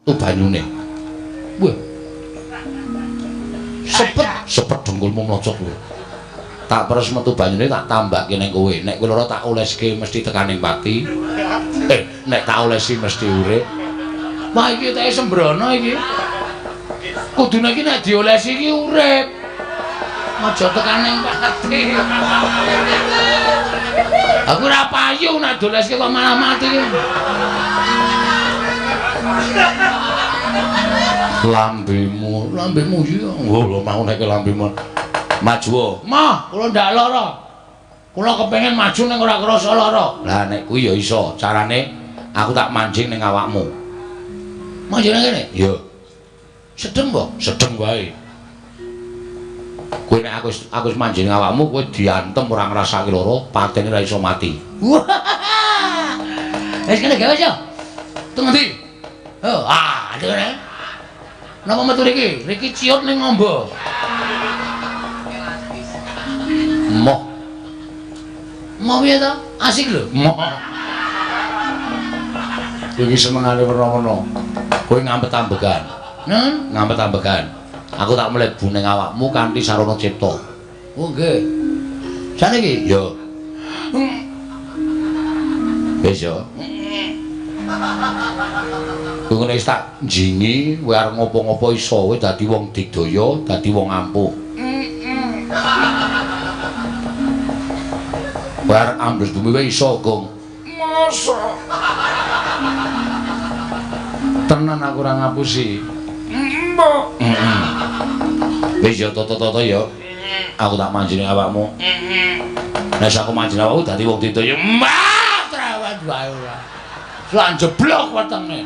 Banyune. Wah. Sepet, sepet dengkulmu mlocot kowe. Tak peres metu banyune tak tambahke ning kowe. Nek kowe lara tak oleske mesti tekaning pati. Nek tak olesi mesti urip. Wah iki teke sembrono iki. Kudune iki nek diolesi iki urip. Aja tekaning pati. Aku ora payu nek dioleske kok malah mati. Lambemu, lambemu iki. Oh, lho mau nek lambemu. Maju. Mah, kula ndak lara. Kula kepengin maju ning ora krasa lara. Lah nek kuwi ya iso, carane aku tak mancing ning awakmu. Mancing nang kene? Iya. Sedeng po? Sedeng wae. Kowe nek aku wis mancing ning awakmu, kowe diantem ora ngrasake lara, patene ora iso mati. Wis kene gawe yo. Teng ngendi? Oh, ah, kene. Napa metu riki? Riki ciut ning ngombo. Moh. Moh piye to? Asik lho. Moh. Iki senengane werna-werna. Kowe ngampet ambegan. Nen, ngampet ambegan. Aku tak mlebu ning awakmu kanthi sarana cipta. Oh nggih. Jane iki? Ya. Wis ya. Kowe ngene wis tak njingi, kowe arep ngopo-ngopo iso, kowe dadi wong digdaya, dadi wong ampuh. Kowe arep ambles bumi wae iso, Gong. Mosok. Tenan aku ora ngapusi. Mbok. Wis ya toto-toto ya. Aku tak manjing awakmu. Nek aku manjing awakmu dadi wong digdaya. Mah, trawat wae ora. Lan jeblok wetenge.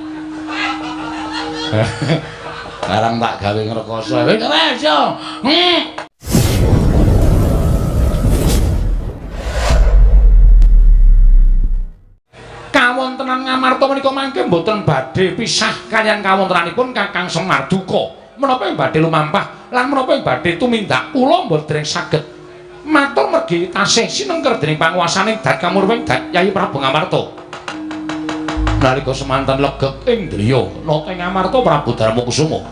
Sekarang tak gawe ngrekoso. Wis yo. Kawontenan Ngamarta menika mangke mboten badhe pisah kaliyan kawontenanipun Kakang Semar duka. Menapa ing badhe lumampah lan menapa ing badhe tumindak kula mboten saged matur mergi tasih sinengker dening panguwasaning Dat Kamurwing Dat Yayi Prabu Ngamarta. Nalika semanten legeg ing driya nata ing Ngamarta Prabu Darmakusuma.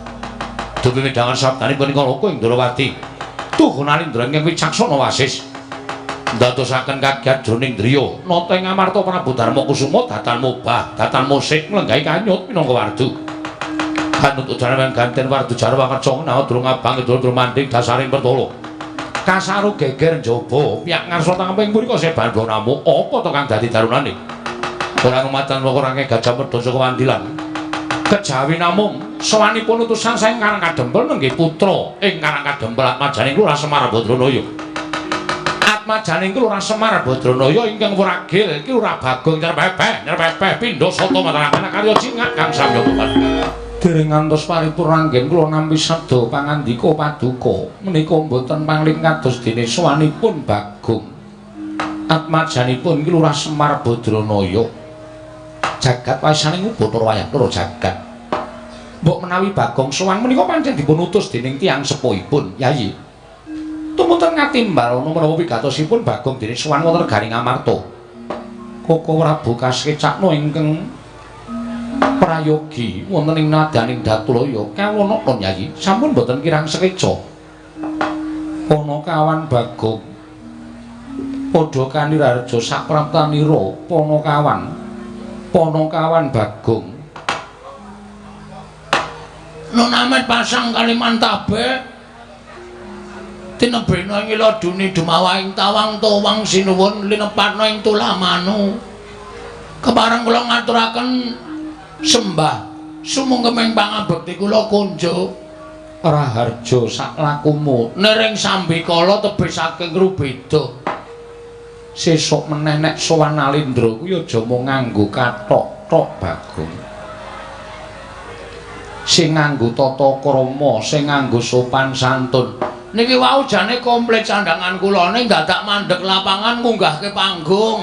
Dupi midhangan sabdanipun punika loka ing Ndrawati. Tuhu Nalindra ingkang wicaksana wasis. Ndadosaken kagiat jroning driya nata ing Ngamarta Prabu Darmakusuma datan mobah, datan musik nglenggahi kanyut minangka wardu. Kanut ujaran ganten wardu jarwa kerca nawa durung abang durung manding dasaring pertolo. Kasaru geger njaba piyak ngarsa tangkeping mriko seban bonamu apa to kang dadi darunane? Ora ngumatan ora gajah medha saka wandilan. Kejawi namung sowanipun utusan saking Karang Kadempel nenggih putra ing Karang Kadempel Atmajaning Lurah Semar Badranaya. Atmajaning Lurah Semar Badranaya ingkang wragil iki Lurah Bagong nyerpepeh nyerpepeh pindha sata matarakan karya cingak kang samya bubat. Dereng ngantos paripurna anggen kula nampi sabda pangandika paduka menika mboten pangling kados dene sowanipun Bagong. Atmajanipun iki Lurah Semar Badranaya. Jagat wasaning Bathara wayang loro jagat. Mbok menawi Bagong sowan menika pancen dipun utus dening tiyang sepuhipun, Yayi. Tumunten ngatimbal menapa pigatosipun Bagong dene sowan wonten negari Ngamarta. Koko Prabu Kasekcakna ingkang prayogi wonten ing nadaning Datulaya kawonana Yayi, sampun boten kirang sekeca. Panakawan Bagong padha kaniraharja sapraptanira panakawan. Panakawan Bagong Nun Amet pasang Kalimantabe tinebena ing ila duni dumawahing tawang towang sinuwun linepatna ing tulamanu. Kepareng kula ngaturaken sembah sumungkeming pangabekti kula kunjuk raharja saklakumu nering sambikala tebih saking rubeda. Sesuk meneh nek sowan Nalindra kuwi aja mung nganggo kathok tok Bagong. Sing nganggo tata krama, sing nganggo sopan santun. Niki wau jane komplit sandhangan kula ning dadak mandheg lapangan munggahke panggung.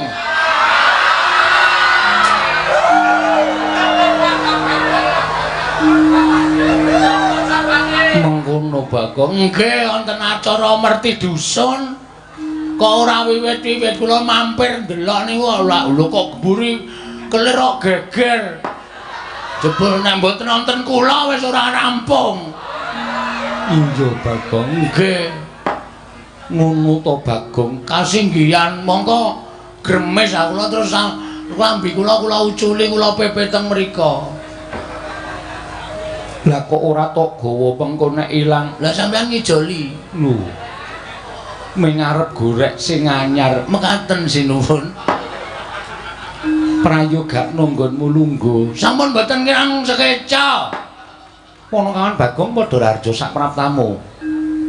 Mengkono Bagong. Nggih wonten acara merti dusun. Kok ora wiwit-wiwit kula mampir ndelok niku lha kok mburi kelir kok geger. Jebul nek mboten wonten kula wis ora rampung. Iya Bagong. Nggih. Ngono to Bagong. Kasinggihan mongko gremes aku kula terus klambi kula kula uculi kula pepe teng mriko. Lah kok ora tok gawa pengko nek ilang. Lah sampean ngijoli. Lho. Ming arep gorek sing anyar. Mekaten sinuwun. Prayogakno nggonmu lungguh. Sampun mboten kirang sekeca. Ponokawan Bagong padha raharja sak praptamu.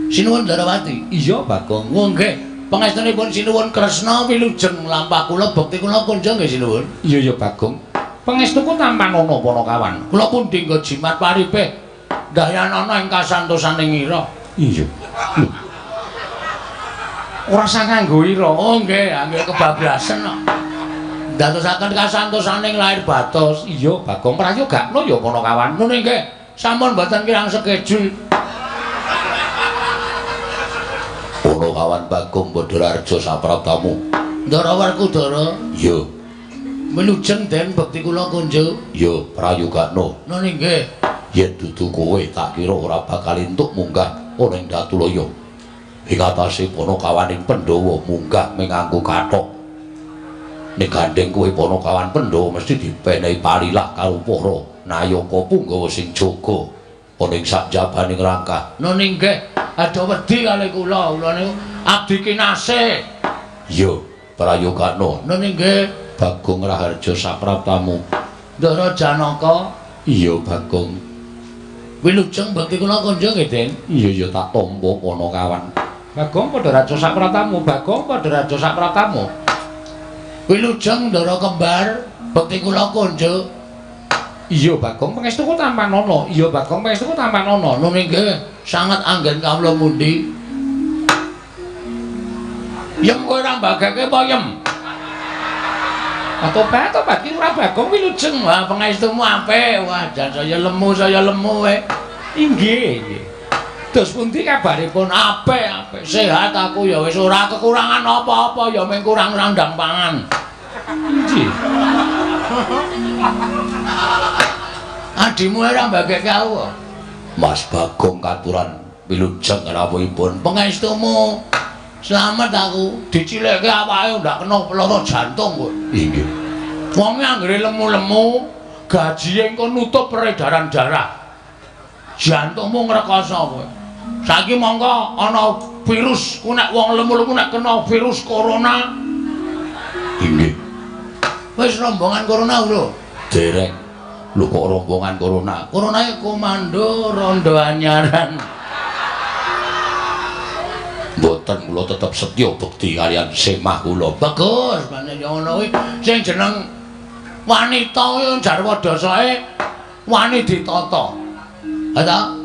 Sinuwun Darawati. Iya Bagong. Oh nggih, pangestunipun sinuwun Kresna wilujeng lampah kula bekti kula kunjung nggih sinuwun. Iya ya Bagong. Pangestuku tampanana Ponokawan. Kula pundi nggo jimat paripe ndayanana ing kasantosaning ira. Iya. Lho. Ora usah nganggo ira. Oh nggih, angge kebablasen kok. Ndadosaken kasantosaning lahir batos. Iya Bagong, prayogakno ya Ponokawan. Ngono nggih, sampun mboten kirang sekejul. Ponokawan Bagong Badharaharja saprabtamu. Ndara Werkudara. Iya. Wilujeng den bekti kula kunjuk. Iya, prayogakno. Ngono nggih. Yen dudu kowe tak kira ora bakal entuk munggah ana ing Datulaya. Ing atase Ponokawaning Pandhawa munggah mung nganggo kathok. Nek gandeng kowe Ponokawan Pandhawa mesti dipenehi palilah karo para nayaka punggawa sing jaga ana ing sakjabaning rangkah. Ngono nggih. Aja wedi kalih kula, kula niku abdi kinasih. Iya, prayogakno. Ngono nggih. Bagong Raharja saprabtamu. Ndara Janaka. Iya Bagong. Wilujeng bekti kula kunjung nggih, Den. Iya ya tak tampa Ponokawan. Bagong padha raja saprabtamu, Bagong padha raja saprabtamu. Wilujeng Ndara kembar bekti kula kunjung. Iya Bagong, pangestuku tampanana. Iya Bagong, pangestuku tampanana. Ngono nggih, sanget anggen kawula mundi. Yem kowe ora mbageke apa yem? Tobat ki ora Bagong wilujeng. Wah, pangestumu apik. Wah, jan saya lemu kowe. Inggih, inggih. Terus pundi kabaripun? Apik, apik. Sehat aku ya wis ora kekurangan apa-apa ya mung kurang randang pangan. Inggih. Adimu ora mbageke aku. Mas Bagong katuran wilujeng rawuhipun. Pangestumu slamet aku. Dicilikke awake ndak kena lara jantung kowe. Inggih. Wong anggere lemu-lemu, gaji engko nutup peredaran darah. Jantungmu ngrekoso kowe. Saiki mongko ana virus, ku nek wong lemu-lemu nek kena virus corona. Inggih. Wis rombongan corona lho. Dereng. Lho kok rombongan corona? Corona komando rondo anyaran. Mboten, kula tetep setya bekti kaliyan semah kula. Bagus, pancen ya ngono kuwi. Sing jeneng wanita kuwi jarwa dasake wani ditata. Ha ta?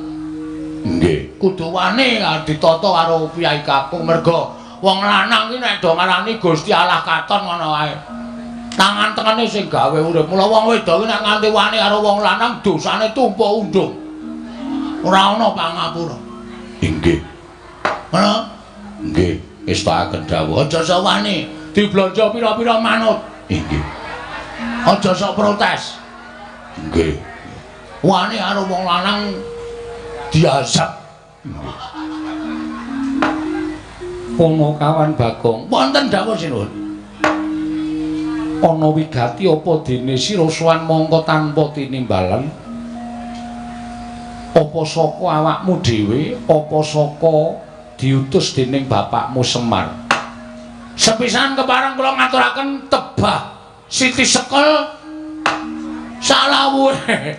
Nggih. Kudu wani ditata karo piyai kakung merga wong lanang ki nek do ngarani Gusti Allah katon ngono wae. Tangan tengene sing gawe urip. Mula wong wedok ki nek nganti wani karo wong lanang dosane tumpuk undung. Ora ana pangapura. Inggih. Ngono? Nggih, ngestakaken dawuh. Aja sok wani diblanja pira-pira manut. Inggih. Aja sok protes. Nggih. Wani karo wong lanang diazab. Ponokawan Bagong, wonten dawuh sinuwun. Ana wigati apa dene sira sowan mongko tanpa tinimbalan? Apa saka awakmu dhewe, apa saka diutus dening bapakmu Semar? Sepisan kepareng kula ngaturaken tebah Siti Sekel salawuhe.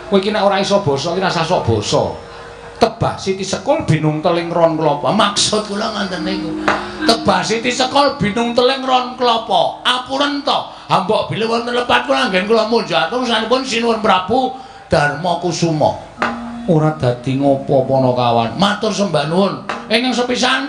Kowe iki nek ora iso basa iki rasah sok basa. Tebah Siti Sekul binung teling ron klapa. Maksud kula ngoten niku. Tebah Siti Sekul binung teling ron klapa. Apuren to. Hambok bilih wonten lepat kula anggen kula munjatur sanipun Sinuwun Prabu Darma Kusuma. Ora dadi ngopo Ponokawan. Matur sembah nuwun. Ingkang sepisan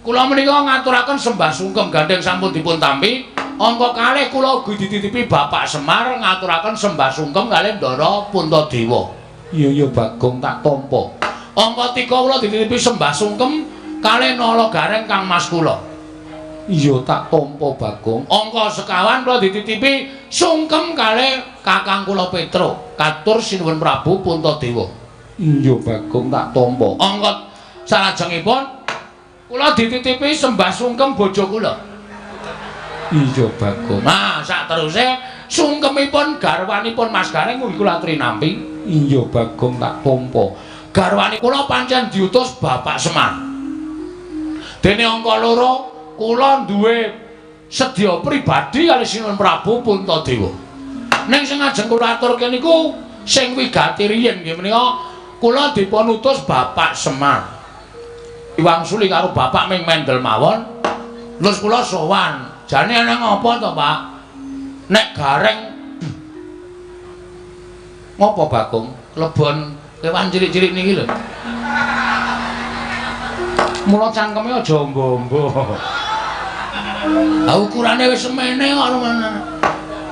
kula menika ngaturaken sembah sungkem gandeng sampun dipun tampi. Angka kalih kula ugi dititipi Bapak Semar ngaturaken sembah sungkem kalih Ndara Puntadewa. Iya ya Bagong tak tampa. Angka 3 kula dititipi sembah sungkem kalih Nala Gareng Kang Mas kula. Iya tak tampa Bagong. Angka sekawan kula dititipi sungkem kalih kakang kula Petro, katur Sinuwun Prabu Puntadewa. Iya Bagong tak tampa. Angka salajengipun kula dititipi sembah sungkem bojo kula. Iya Bagong. Nah, sakteruse sungkemipun garwanipun Mas Gareng ugi kula aturi nampi. Iya Bagong tak tampa. Garwane kula pancen diutus Bapak Semar. Dene angka loro kula duwe sedya pribadi kalih Sinuwun Prabu Puntadewa. Ning sing ajeng kula aturke niku sing wigati riyin nggih menika kula dipun utus Bapak Semar. Diwangsuli karo bapak ming mendel mawon. Terus kula sowan. Jane ana ngapa to, Pak? Nek Gareng ngopo Bagong? Klebon kewan cilik-cilik niki lho. Mula cangkeme aja ombo-ombo. Lah ukurane wis semene kok rumana.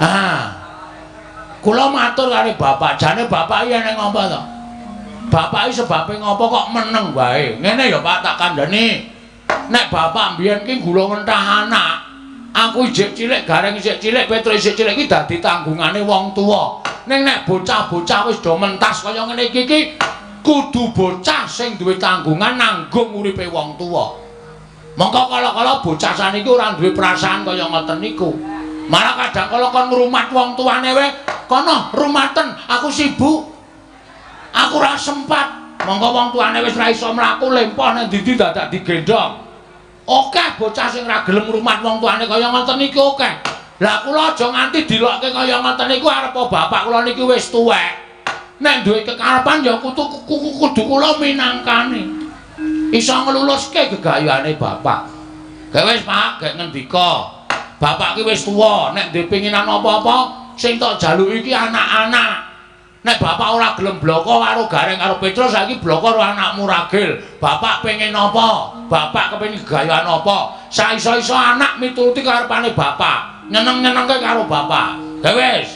Ha. Kula matur karo bapak, jane bapak iki eneng apa to? Bapak iki sebabe ngopo kok meneng wae? Ngene ya Pak tak kandhani. Nek bapak mbiyen ki gula mentah anak. Aku ijik cilik, Gareng isih cilik, Petro isih cilik iki dadi tanggungane wong tuwa. Ning nek bocah-bocah wis do mentas kaya ngene iki iki kudu bocah sing duwe tanggungan nanggung uripe wong tuwa. Mongko kala-kala bocah saniki ora duwe perasaan kaya ngoten niku. Malah kadang kala kon ngrumat wong tuane wae, kono rumaten, aku sibuk. Aku ora sempat. Mongko wong tuane wis ora iso mlaku lempoh nang ndi-ndi dadak digendhong. Akeh bocah sing ora gelem ngrumat wong tuane kaya ngoten niku akeh. Lah kula aja nganti dilokke kaya ngoten niku arepa bapak kula niki wis tuwek. Nek duwe kekarepan ya kudu kudu kula minangkani. Iso ngluluske gegayane bapak. Gek wis Pak, gek ngendika. Bapak ki wis tuwa, nek duwe pinginan apa-apa sing tok jaluki iki anak-anak. Nek bapak ora gelem bloko karo Gareng karo Petro saiki bloko karo anakmu Ragil. Bapak pengen apa? Bapak kepengin gegayan apa? Saiso-iso anak mituruti karepane bapak. Nyeneng-nyenengke karo bapak. Gek wis.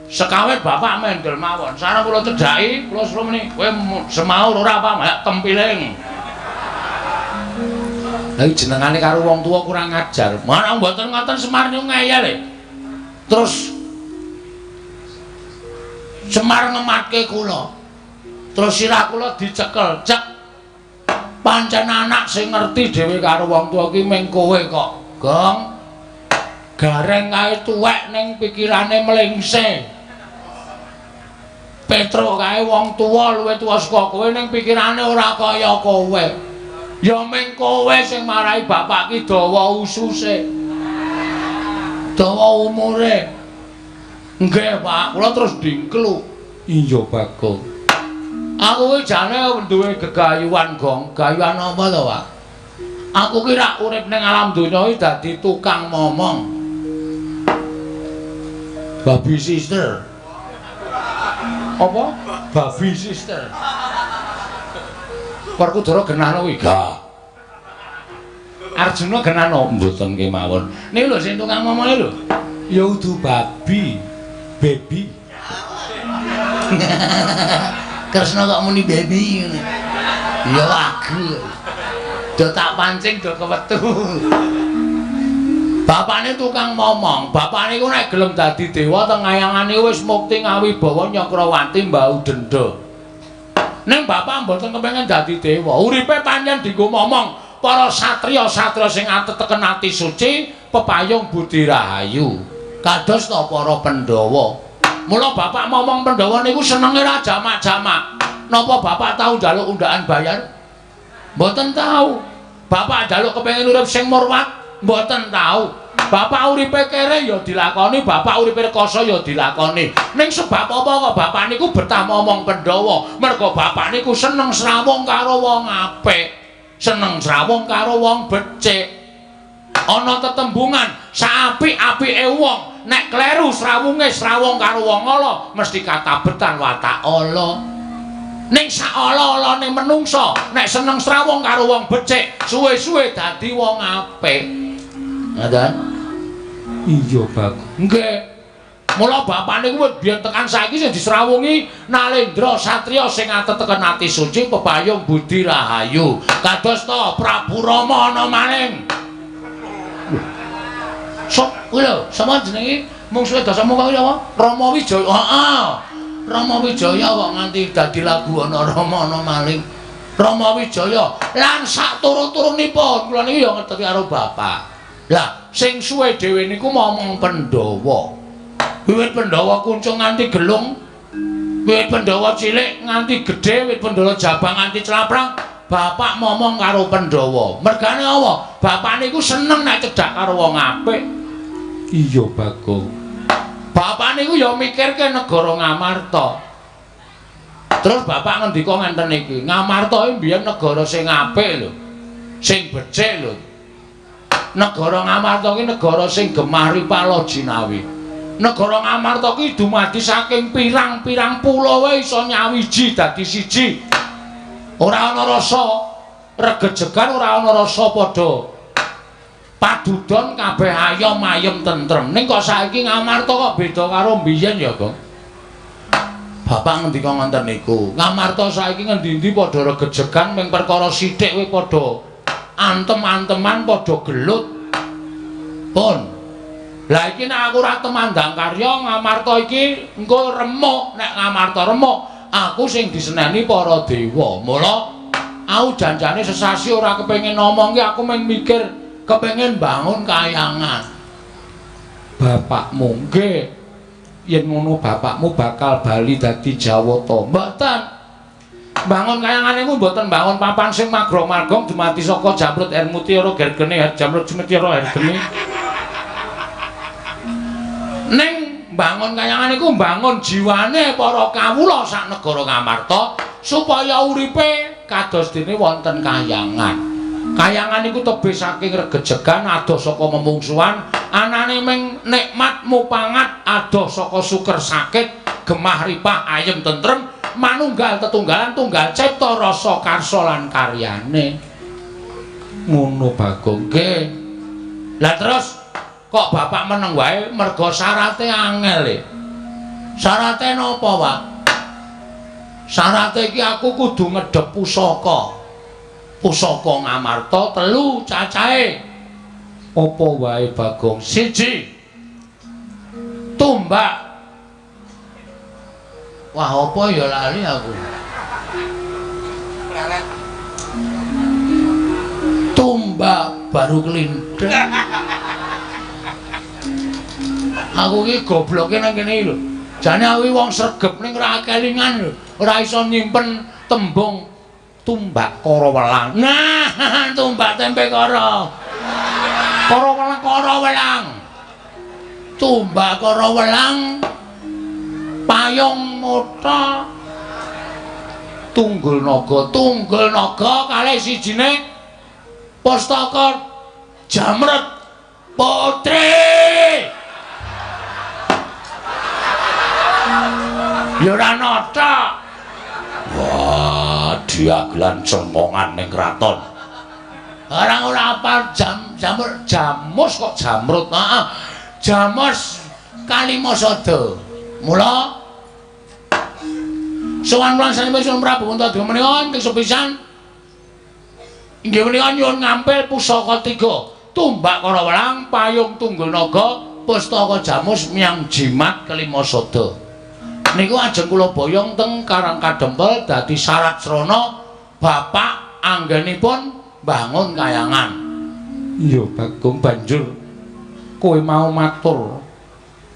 Sekawit bapak mendel mawon. Sareng kula cedhaki, kula suruh muni, kowe semaur ora apa malah tempiling. Lah jenengane karo wong tuwa kurang ajar. Mana mboten ngoten Semar niku ngeyel e. Terus Semar ngematke kula. Terus sirah kula dicekel, cek. Pancen anak sing ngerti dhewe karo wong tuwa ki ming kowe kok, Gong. Gareng kae tuwek ning pikirane mlengse. Petro kae wong tuwa luwih tuwa saka kowe ning pikirane ora kaya kowe. Ya ming kowe sing marai bapak ki dawa ususe. Dawa umure. Nggih, Pak, kula terus dingklu. Iya, Bagong. Aku ki jane duwe gegayuhan, Gong. Gayuhan apa to, Pak? Aku ki rak urip ning alam donya iki dadi tukang momong. Babi sister. Apa? Babi sister. Werkudara genahno kuwi? Gak. Arjuna genahno mboten kemawon. Niku lho sing tukang momone lho. Ya udu babi. Baby. Kresna kok muni baby ngene. Ya wagu. Do tak pancing do kewetu. Bapakne tukang momong, bapakne iku nek gelem dadi dewa teng ayangane wis mukti ngawibawa Nyakrawati mbau denda. Ning bapak mboten kepengin dadi dewa, uripe pancen dienggo momong para satriya-satriya sing ateteken ati suci, pepayung budi rahayu. Kados ta para Pandhawa. Mula bapak momong Pandhawa niku senenge ra jamak-jamak. Napa bapak tau njaluk undaan bayar? Mboten tau. Bapak njaluk kepengin urip sing murwat? Mboten tau. Bapak uripe kere ya dilakoni, bapak uripe rekoso ya dilakoni. Ning sebab apa kok bapak niku betah momong Pandhawa? Mergo bapak niku seneng srawung karo wong apik, seneng srawung karo wong becik. Ana tetembungan saapik-apike wong, nek kleru srawunge srawung karo wong ala, mesti katabetan watak ala. Ning sak ala-alane menungsa, nek seneng srawung karo wong becik, suwe-suwe dadi wong apik. Ngoten? Iya, Bagong. Nggih. Mula bapak niku wis biyen tekan saiki sing disrawungi Nalendra satriya sing ateteken ati suci pepayung budi rahayu. Kados ta Prabu Rama ana maning. Sok kuwi lho, sapa jenenge mungsuhe Dasamuka kuwi apa? Rama Wijaya. Heeh. Rama Wijaya kok nganti dadi lagu ana Rama ana maling. Rama Wijaya lan sak turun-turunipun kula niki ya ngerti karo bapak. Lah sing suwe dhewe niku momong Pandhawa. Wiwit Pandhawa kuncung nganti gelung, wiwit Pandhawa cilik nganti gedhe, wiwit Pandhawa jabang nganti claprang, bapak momong karo Pandhawa. Mergane apa? Bapak niku seneng nek cedhak karo wong apik. Iya, Bagong. Bapak niku ya mikirke negara Ngamarta. Terus bapak ngendika ngenten iki, Ngamarta iki mbiyen negara sing apik lho. Sing becik lho. Negara Ngamarta iki negara sing gemah ripala jinawi. Negara Ngamarta iki dumadi saking pirang-pirang pulo wae iso nyawiji dadi siji. Ora ana rasa regejegan, ora ana rasa padha padudon, kabeh ayom ayem tentrem. Ning kok saiki Ngamarta kok beda karo mbiyen ya, Gong? Bapak ngendika ngoten niku. Ngamarta saiki ngendi-endi padha regejegan ming perkara sithik kuwi padha antem-anteman, padha gelut. Pun. Lah iki nek aku ora temandang karya Ngamarta iki engko remuk. Nek Ngamarta remuk, aku sing diseneni para dewa. Mula aku janjane sesasi ora kepengin ngomong ki, aku mung mikir kepengin bangun kayangan. Bapakmu nggih, yen ngono bapakmu bakal bali dadi Jawata. Mboten. Bangun kayangan niku mboten bangun papan sing magrong-magrong dumadi saka jamrut air mutiara gergene, jamrut mutiara ergene. Ning bangun kayangan niku bangun jiwane para kawula sak negara Ngamarta supaya uripe kados dene wonten kayangan. Kayangan niku tebih saking regejegan, adoh saka memungsuhan, anane ming nikmat mupangat, adoh saka suker sakit, gemah ripah ayem tentrem, manunggal tetunggalan tunggal cipta rasa karsa lan karyane. Ngono Bagong. Nggih. Lah terus kok bapak meneng wae mergo syarate angel e. Syarate napa, Pak? Syarate iki aku kudu ngedhep pusaka. Pusaka Ngamarta telu cacahe. Apa wae Bagong? Siji, tumbak. Wah, apa ya lali aku. Tumbak baru kelindeng. Aku iki gobloke nang kene iki lho. Jane aku iki wong sregep ning ora kelingan lho. Ora iso nyimpen tembung tumbak kara welang. Nah, tumbak tempe kara. Kara welang, kara welang. Tumbak kara welang. Payung mota. Tunggul naga, tunggul naga kalih sijine pustaka Jamret Putri. Ya ora nata. Wah, diagelan cengongan ning kraton. Orang ora apal jam jamur jamus kok jamrut. Heeh. Jamus Kalimasada. Mula sowan kula sanipun Sunan Prabu Puntadewa menika ingkang sepisan inggih menika nyuwun ngampil pusaka tiga, tumbak kara welang, payung tunggul naga, pustaka jamus miang jimat Kalimasada. Niku ajeng kula boyong teng Karang Kadempel dadi syarat srana bapak anggenipun bangun kayangan. Iya Bagong, banjur kowe mau matur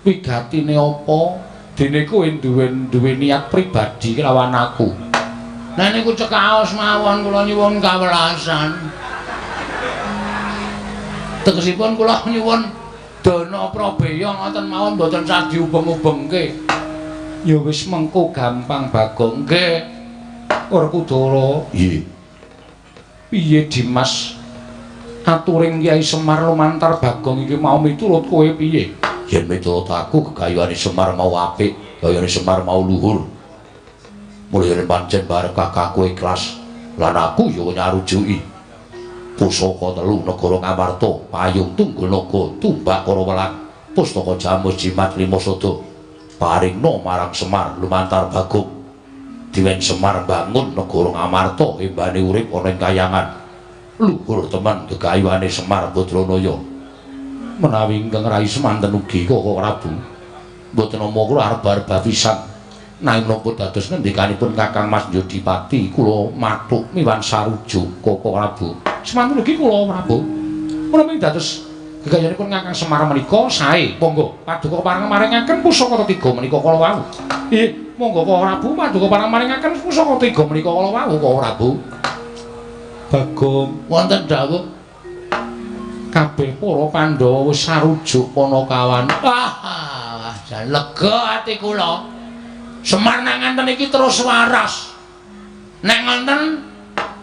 wigatine apa? Dene kowe duwe niat pribadi kelawan aku. Nah niku cekaos mawon kula nyuwun kawelasan. Tegesipun kula nyuwun dana prabeya ngoten mawon mboten sah diubeng-ubengke. Ya wis mengko gampang Bagong. Nggih. Werkudara. Nggih. Piye Dimas? Aturing Kyai Semar lumantar Bagong iki mau miturut kowe piye? Yen miturut aku gegayuhane Semar mau apik, gayane Semar mau luhur. Mulya pancen bareng kakangku ikhlas lan aku ya nyarujuki. Pusaka telu negara Ngamarta, payung tunggul naga, tumbak kara welang, pustaka jamus jimat lima sada. Paringna marang Semar lumantar Bagong. Diwen Semar bangun negara Ngamarta embane urip ana ing kayangan. Luhur temen gegayuhane Semar Badranaya. Menawi ingkang rai semanten ugi Koko Prabu. Mboten nampa kula arep-arep pisan. Nanging menapa dados ngendikanipun Kakang Mas Jodipati kula mathuk miwan sarujuk Koko Prabu. Semanten ugi kula Prabu. Menawi dados gegayanipun Kakang Semar menika sae, monggo paduka pareng maringaken pusaka tiga menika kala wau. Nggih, monggo Koko Prabu paduka pareng maringaken pusaka tiga menika kala wau Koko Prabu. Bagong wonten dawuh kabeh para Pandhawa wis sarujuk Panakawan. Ah, jan lega ati kula. Semar nek ngenten iki terus waras. Nek ngenten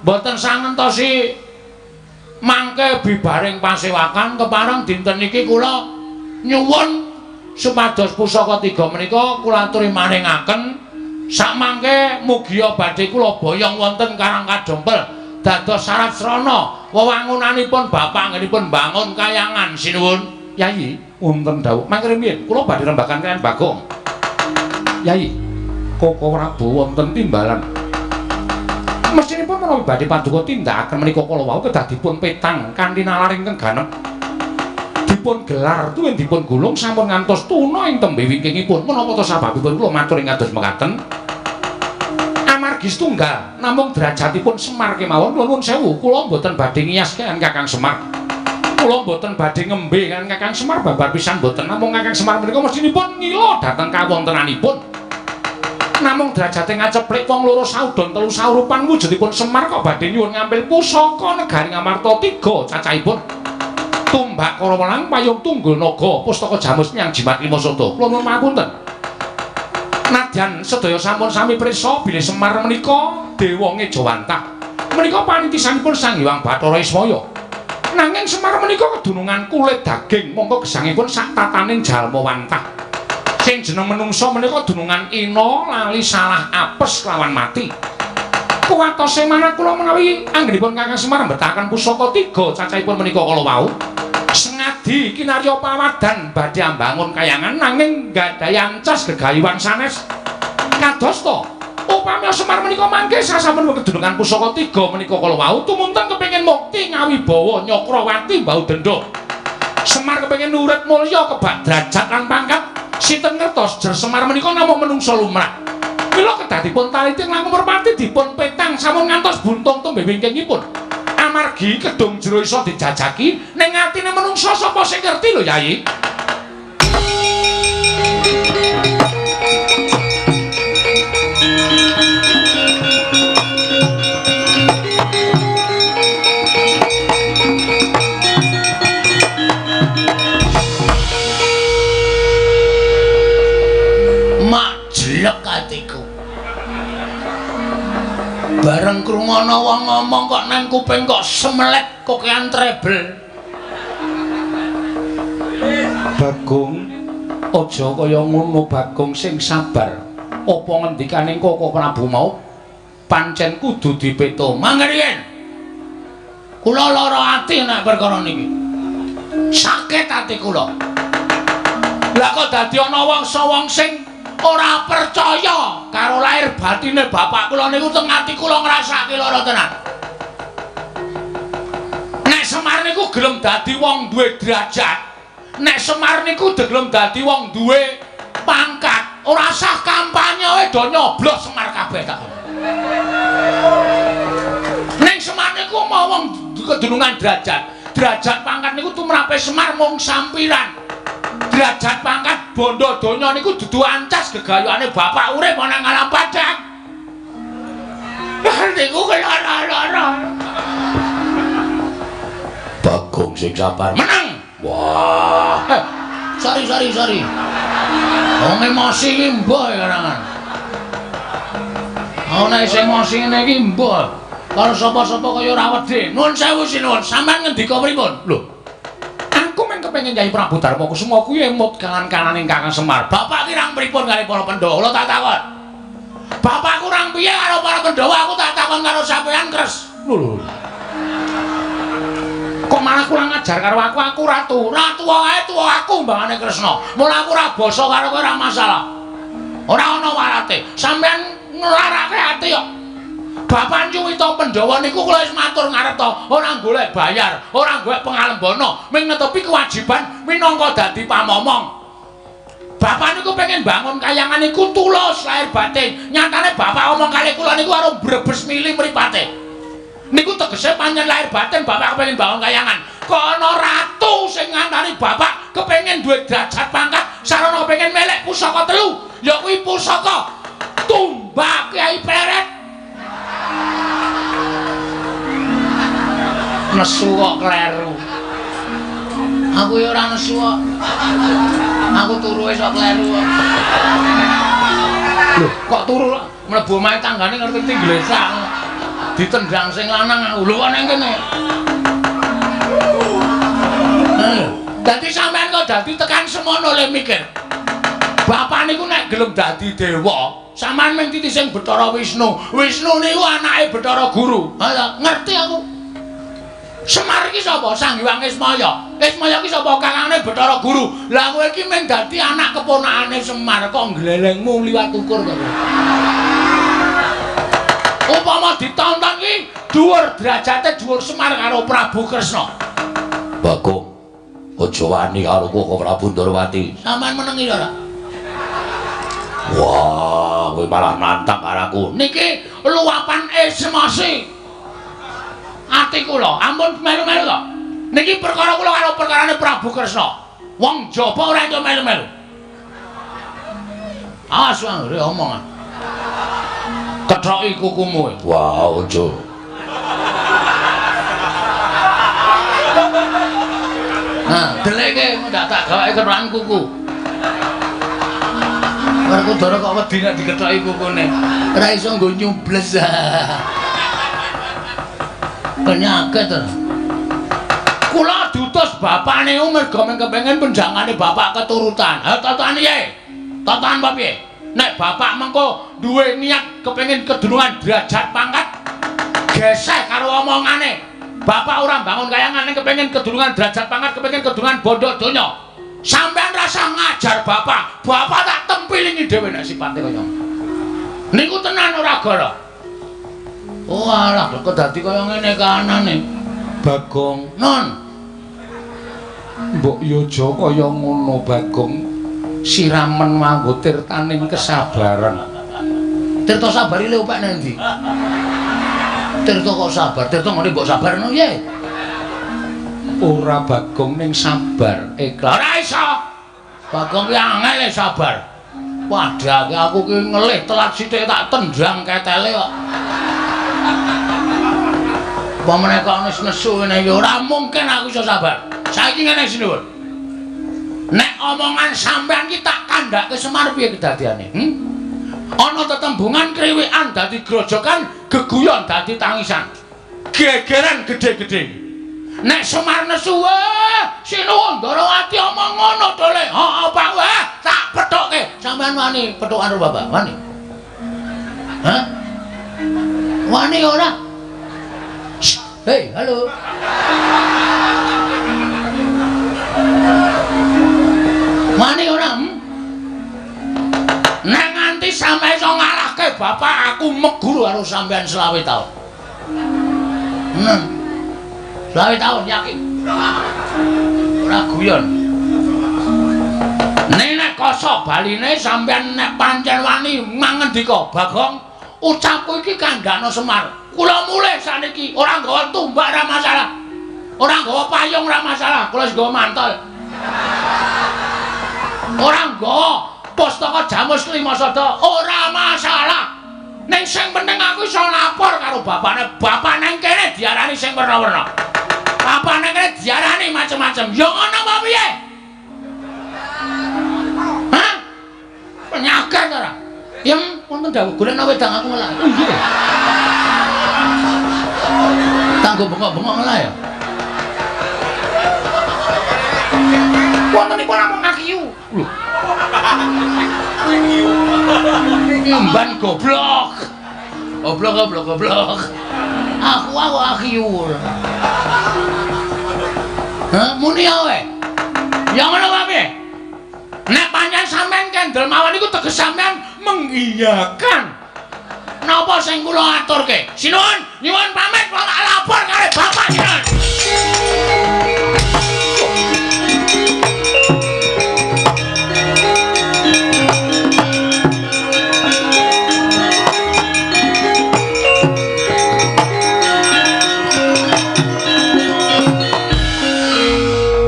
mboten sangentosi mangke bibaring pasewakan kepareng dinten iki kula nyuwun supados pusaka tiga menika kula aturi maringaken. Sakmangke mugia badhe kula boyong wonten Karang Kadempel dados syarat srana wewangunanipun bapak anggenipun mbangun kayangan. Sinuwun Yayi, wonten dawuh mangke rumiyin kula badhe rembagan kaliyan Bagong. Yayi, Koko Prabu wonten timbalan. Mestinipun menawi badhe paduka tindakaken menika kala wau kedah dipun petang kanthi nalar ingkang ganep. Dipun gelar tuwin dipun gulung sampun ngantos tuna ing tembe wingkingipun. Menapa to sababipun kula matur ing kados mekaten? Amargi setunggal namung derajatipun Semar kemawon. Kula nuwun sewu, kula mboten badhe ngiyas kaliyan Kakang Semar. Kula mboten badhe ngembe kaliyan Kakang Semar babar pisan mboten. Namung Kakang Semar menika mestinipun ngila dhateng kawontenanipun. Namung derajate ngaceplik wong loro saudon telu saurupan wujudipun Semar kok badhe nyuwun ngampil pusaka negari Ngamarta tiga cacahipun. Tumbak Karawelang payung tunggul naga pustaka jamus nyang jimat lima sada. Kula nuwun pangapunten. Nadyan sedaya sampun sami prisa bilih Semar menika dewa ngejawantah. Menika panitisanipun Sang Hyang Bathara Ismaya. Nanging Semar menika kedunungan kulit daging mongko gesangipun sak tataning jalma wantah. Sing jeneng menungsa menika dunungan ina lali salah apes lawan mati. Kuwatose manah kula menawi anggenipun Kakang Semar mbetahaken pusaka tiga cacahipun menika kala wau. Sengadi kinarya pawadan badhe ambangun kayangan nanging nggadahi ancas gegayuhan sanes. Kadosta upami Semar menika mangke sasampun kedunungan pusaka tiga menika kala wau tumunten kepengin mukti ngawibawa Nyakrawati mbau denda. Semar kepengin urip mulya kebak derajat lan pangkat. Sinten ngertos jer Semar menika namung menungsa lumrah. Mila kedah dipun taliti langkung merpati dipun petang sampun ngantos buntung tembe wingkingipun. Amargi kedung jero iso dijajaki ning atine menungsa sapa sing ngerti lho Yayi. Mak jelek atiku. Bareng krungono wong ngomong kok nang kuping kok semelet kokean treble. Bagong, aja kaya ngono Bagong, sing sabar. Apa ngendikane Koko Prabu mau pancen kudu dipeto. Mangke riyen. Kula lara ati nek perkara niki. Sakit ati kula. Lah kok dadi ana wong sing ora percaya karo lahir batine bapak kula niku teng ati kula ngrasake lara tenan. Nek Semar niku gelem dadi wong duwe derajat, nek Semar niku gelem dadi wong duwe pangkat, ora sah kampanye wae do nyoblos Semar kabeh tak. Nek Semar niku mau wong kedunungan derajat, derajat pangkat niku tumrape Semar mung sampiran. Derajat pangkat bondo donya niku dudu ancas gegayuhane bapak urip ana nang alam padang. Niku lara-lara. Bagong sing sabar. Menang. Wah. Sorry. Wong emosi iki mbah karangan. Ana sing emosi ngene iki mbah. Karo sapa-sapa kaya ora wedi. Nuwun sewu sinuwun, sampean ngendika pripun? Lho. Aku men kepengin Kyai Prabu Darma Kusuma kuwi emut kanan-kananing Kakang Semar. Bapak kirang pripun karo para Pandhawa? Kula tak takon. Bapak kurang piye karo para Pandhawa? Aku tak takon karo sampean, Kres. Lho. Kok malah kurang ajar karo aku? Aku ratu. Ratu wae tuwa aku mbangane Kresna. Mula aku ora basa karo kowe ora masalah. Ora ana warate. Sampean nglarake ati kok. Bapak nyuwita Pandhawa niku kula wis matur ngarep to, ora golek bayar, ora golek pengalembana, ming netepi kewajiban minangka dadi pamomong. Bapak niku pengen bangun kayangan niku tulus lahir batin. Nyatane bapak omong kali kula niku karo brebes mili mripate. Niku tegese pancen lahir batin bapak kepengin bangun kayangan. Kok ana ratu sing ngantari bapak kepengin duwe derajat pangkat, sarana kepengin melek pusaka telu, ya kuwi pusaka Tumbak Kyai Pleret. Nesu kok kleru. Aku ya ora nesu kok. Aku turu wis kok kleru kok. Lho, kok turu mlebu omahe tanggane ngerti glesak. Ditendang sing lanang aku. Lho kok nang kene. Dadi sampean kok dadi tekan semono le mikir. Bapak niku nek gelem dadi dewa, sampean mung titi sing Bathara Wisnu. Wisnu niku anake Bathara Guru. Ha, ngerti aku. Semar iki sapa? Sang Hyang Ismaya. Ismaya iki sapa? Kakangane Bathara Guru. Lah kowe iki mung dadi anak keponakane Semar kok nglelengmu liwat ukur kok. Upama ditonton iki dhuwur derajate dhuwur Semar karo Prabu Kresna. Bagong, aja wani karo kok Prabu Ndorowati. Sampeyan menengi ora? Wah, kowe malah nantang karo aku. Niki luapan emosi. Ati kula, ampun melu-melu to. Niki perkara kula karo perkarane Prabu Kresna. Wong jaba ora entuk melu-melu. Awas anggere omongan. Kethoki kukumu. Wah, aja. Nah, deleke ndak tak gawake kethokan kuku. Werkudara kok wedi nek dikethoki kukune. Ora iso nggo nyubles. Penyakit. Kula diutus bapakne mergo kepengin penjangane bapak keturutan. Ha totoan piye? Totoan apa piye? Nek bapak mengko duwe niat kepengin kedunungan derajat pangkat geseh karo omongane. Bapak ora bangun kayangan ning kepengin kedunungan derajat pangkat, kepengin kedunungan bondo donya. Sampean rasa ngajar bapak, bapak tak tempilingi dhewe nek sipate kaya. Niku tenan ora gara. Oh alah kok dadi kaya ngene kahanane. Bagong, non. Mbok yo aja kaya ngono, Bagong. Siramen nganggo tirtaning kesabaran. Tirta sabari le opek nang ndi? Tirta kok sabar, tirta ngene mbok sabarno piye? Ora Bagong ning sabar ikhlas. Ora iso. Bagong ki angel sabar. Padahal aku ki ngelih telat sithik tak tendang ketele kok. Apa meneh kok nesu ngene iki ora mungkin aku iso sabar. Saiki ngene sinuwun. Nek omongan sampean ki tak kandhake Semar piye kedadiane? Ana tetembungan kriwikan dadi grojokan, geguyon dadi tangisan. Gegeran gedhe-gedhe. Nek Semar nesu, wah, sinuwun Ndorowati omong ngono to le. Heeh, Pak, wah, tak pethukke. Sampean wani pethukan karo bapak? Wani? Hah? Wani ora? Hei, halo. Wani ora? Nek nganti sampe iso ngalahke bapak, aku meguru karo sampean 25 taun. 25 taun yakin. Ora guyon. Nek koso baline sampean nek pancen wani mangendika, Bagong, ucapku iki kandhane Semar. Kula mulih saniki ora nggawa tumbak ora masalah. Ora nggawa payung ora masalah, kula wis nggawa mantel. Ora nggawa pustaka Jamus Klima Sada ora masalah. Ning sing penting aku iso lapor karo bapakne. Bapak nang kene diarani sing werna-werna. Bapak nang kene diarani macem-macem. Ya ngono apa piye? Hah? Penyakit ora? Yem wonten dawuh golekno wedang aku ngelak. Oh iya. Tanggo bengok-bengok ngelak ya. Wonten niku namung akiyu. Lho. Ngemban goblok. Goblok goblok goblok. Aku akiyu. Hah, muni ae. Ya ngono wae piye? Nek pancen sampean kendel mawon iku teges sampean mengiyakan. Napa sing kula aturke? Sinuwun, nyuwun pamit kula tak lapor karo bapak sinuwun.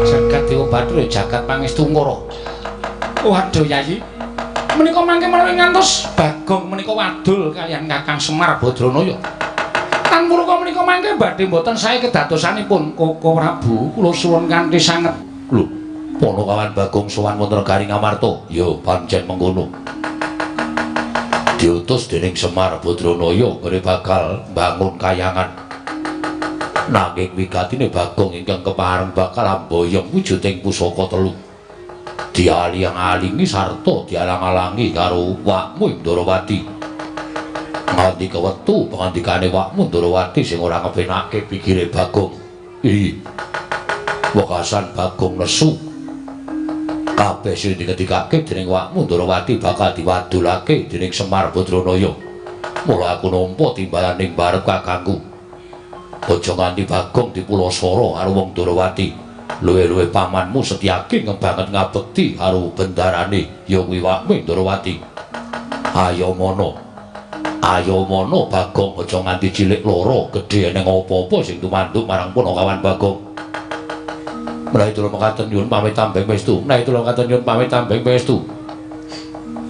Jagat Dewa Bathara jagat pangestu Ngara. Waduh Yayi. Menika mangke menawi ngantos Bagong menika wadul kaliyan Kakang Semar Badranaya. Tan murka menika mangke badhe mboten sae kedadosanipun Koko Prabu kula suwun kanthi sanget. Lho, Panakawan Bagong sowan wonten negari Ngamarta. Ya pancen mengkono. Diutus dening Semar Badranaya ngene bakal mbangun kayangan. Nanging wigatine Bagong ingkang kepareng bakal amboyong wujuding pusaka telu. Dialing-alingi sarta dialang-alangi karo Wakmu Ndorowati. Nganti kewetu pangandikane Wakmu Ndorowati sing ora ngepenake pikire Bagong. Ih. Wekasan Bagong nesu. Kabeh sing dingendikake dening Wakmu Ndorowati bakal diwadulake dening Semar Badranaya. Mula aku nampa timbalan ning barep kakangku. Aja nganti Bagong dipulasara karo wong Ndorowati. Luwe-luwe pamanmu Setyaki ngebanget ngabekti karo bendarane ya kuwi Wakmu Ndorowati. Ayo mono. Ayo mono Bagong aja nganti cilik loro gedhe eneng apa-apa sing tumanduk marang Panakawan Bagong. Menawi tulung mekaten nyuwun pamit tambeng pestu. Menawi tulung mekaten nyuwun pamit tambeng pestu.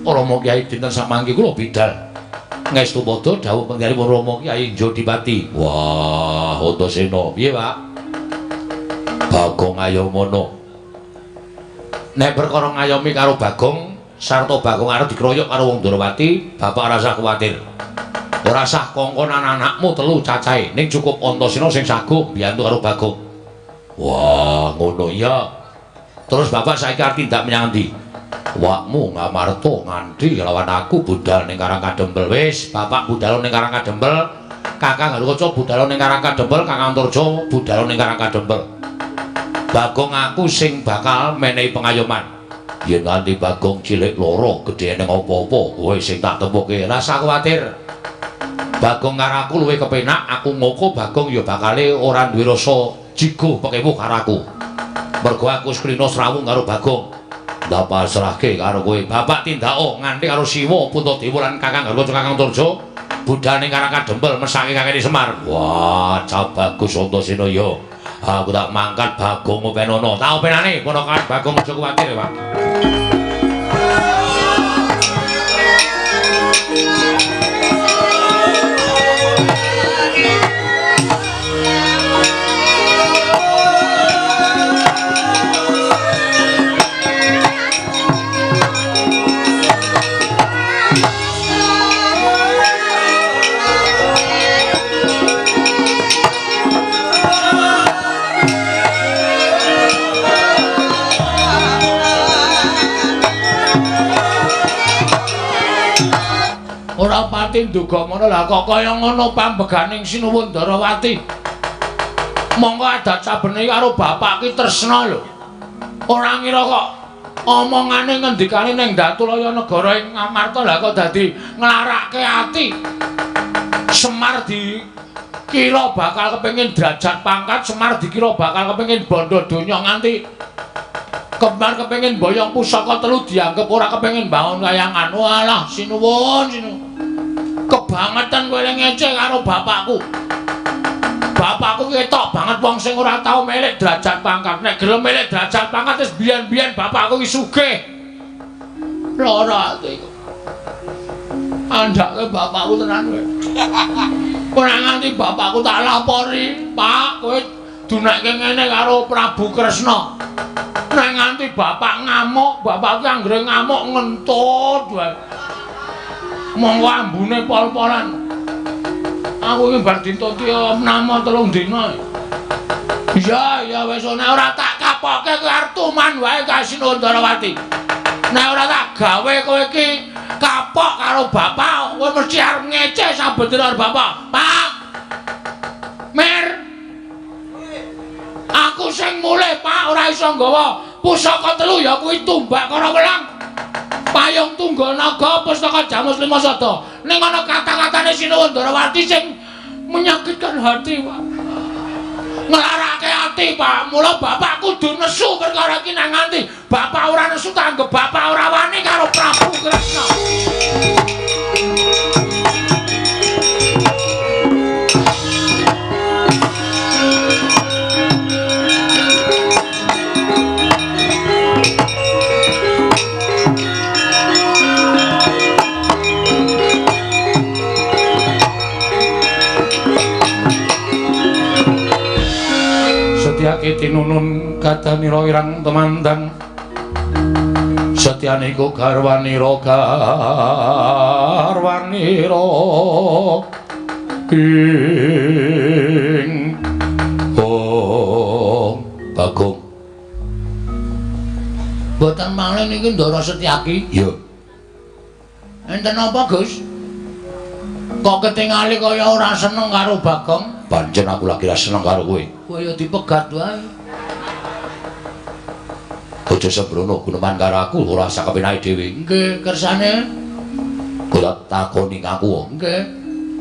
Rama Kyai dinten samangke kula bidal. Ngestu padha dawuh penggalipun Rama Kyai Jodipati. Wah, Antasena. Piye, Pak? Bagong Ayamana. Nek perkara ngayomi karo Bagong sarta Bagong arep dikroyok karo wong Ndorowati, bapak ora usah kuwatir. Ora usah kongkon anak-anakmu telu cacahe, ning cukup Antasena sing saguh mbiyantu karo Bagong. Wah, ngono ya. Terus bapak saiki arep tindak menyang endi? Wakmu Ngamarta nganti lawan aku budal ning Karang Kadempel. Wis, bapak budal ning Karang Kadempel, Kakang Garukaca budal ning Karang Kadempel, Kakang Antarja budal ning Karang Kadempel. Bagong aku sing bakal menehi pengayoman. Yen nganti Bagong cilik loro gedhe ning apa-apa, kowe sing tak tempuke. Rasa kuwatir. Bagong karo aku luwih kepenak, aku ngoko Bagong ya bakale ora duwe rasa jigo pekewuh karo aku. Mergo aku wis klina srawung karo Bagong. Ndak pasrahke karo kowe. Bapak tindako nganti karo Siwa Puntadewa lan Kakang Garukaca Kakang Antarja budal ning Karang Kadempel mesake kakene Semar. Wah, cah bagus Antasena ya. Aku tak mangkat Bagong openono. Tak openane ponakan Bagong aja kuwatir, Pak. Ora pati nduga ngono lah kok kaya ngono pambeganing Sinuwun Ndarawati. Monggo adat sabene karo bapak ki tresna lho. Ora ngira kok omongane ngendikane ning Datulaya negara ing Ngamarta lah kok dadi nglarake ati. Semar dikira bakal kepengin derajat pangkat, Semar dikira bakal kepengin bondo donya nganti Kembar kepengin boyong pusaka telu dianggep ora kepengin bangun kayangan. Walah sinuwun sinuwun. Kebangetan kowe ngece karo bapakku. Bapakku ketok banget wong sing ora tau milik derajat pangkat. Nek gelem milik derajat pangkat wis biyen-biyen bapakku ki sugih. Lara atiku. Andhake bapakku tenan kowe. Ora nganti bapakku tak lapori, Pak, kowe dunekke ngene karo Prabu Kresna. Nek nganti bapak ngamuk, bapakku anggere ngamuk ngentut wae. Monggo ambune pol-polan. Aku iki bar dituti nama 3 dina. Iya, ya wis nek ora tak kapoke kowe arep tuman wae ka Sinuwun Ndarawati. Nek ora tak gawe kowe iki kapok karo bapak, kowe mesti arep ngece saben dina karo bapak. Pak. Mer. Aku sing mulih, Pak, ora iso nggawa pusaka telu ya kuwi tumbak karo welang. Payung tunggal naga pustaka Jamus Lima Sada. Ning ana kata-kata Perbuatane Sinuwun Ndarawati sing menyakitkan hati, Pak. Nglarake ati, Pak. Mula bapak kudu nesu perkara iki nang nganti bapak ora nesu tanggep bapak ora wani karo Prabu Kresna. Setyaki tinunun kadanira irang temandang setyaniku garwanira garwanira ing Om Bagong. Mboten malih niki Ndara Setyaki. Iya. Enten apa, Gus? Kok ketingali kaya ora seneng karo Bagong? Pancen aku lagi ora seneng karo kowe. Kowe ya dipegat wae. Aja sembrono guneman karo aku ora sakepenake dhewe. Nggih, kersane. Kowe takoni aku. Nggih.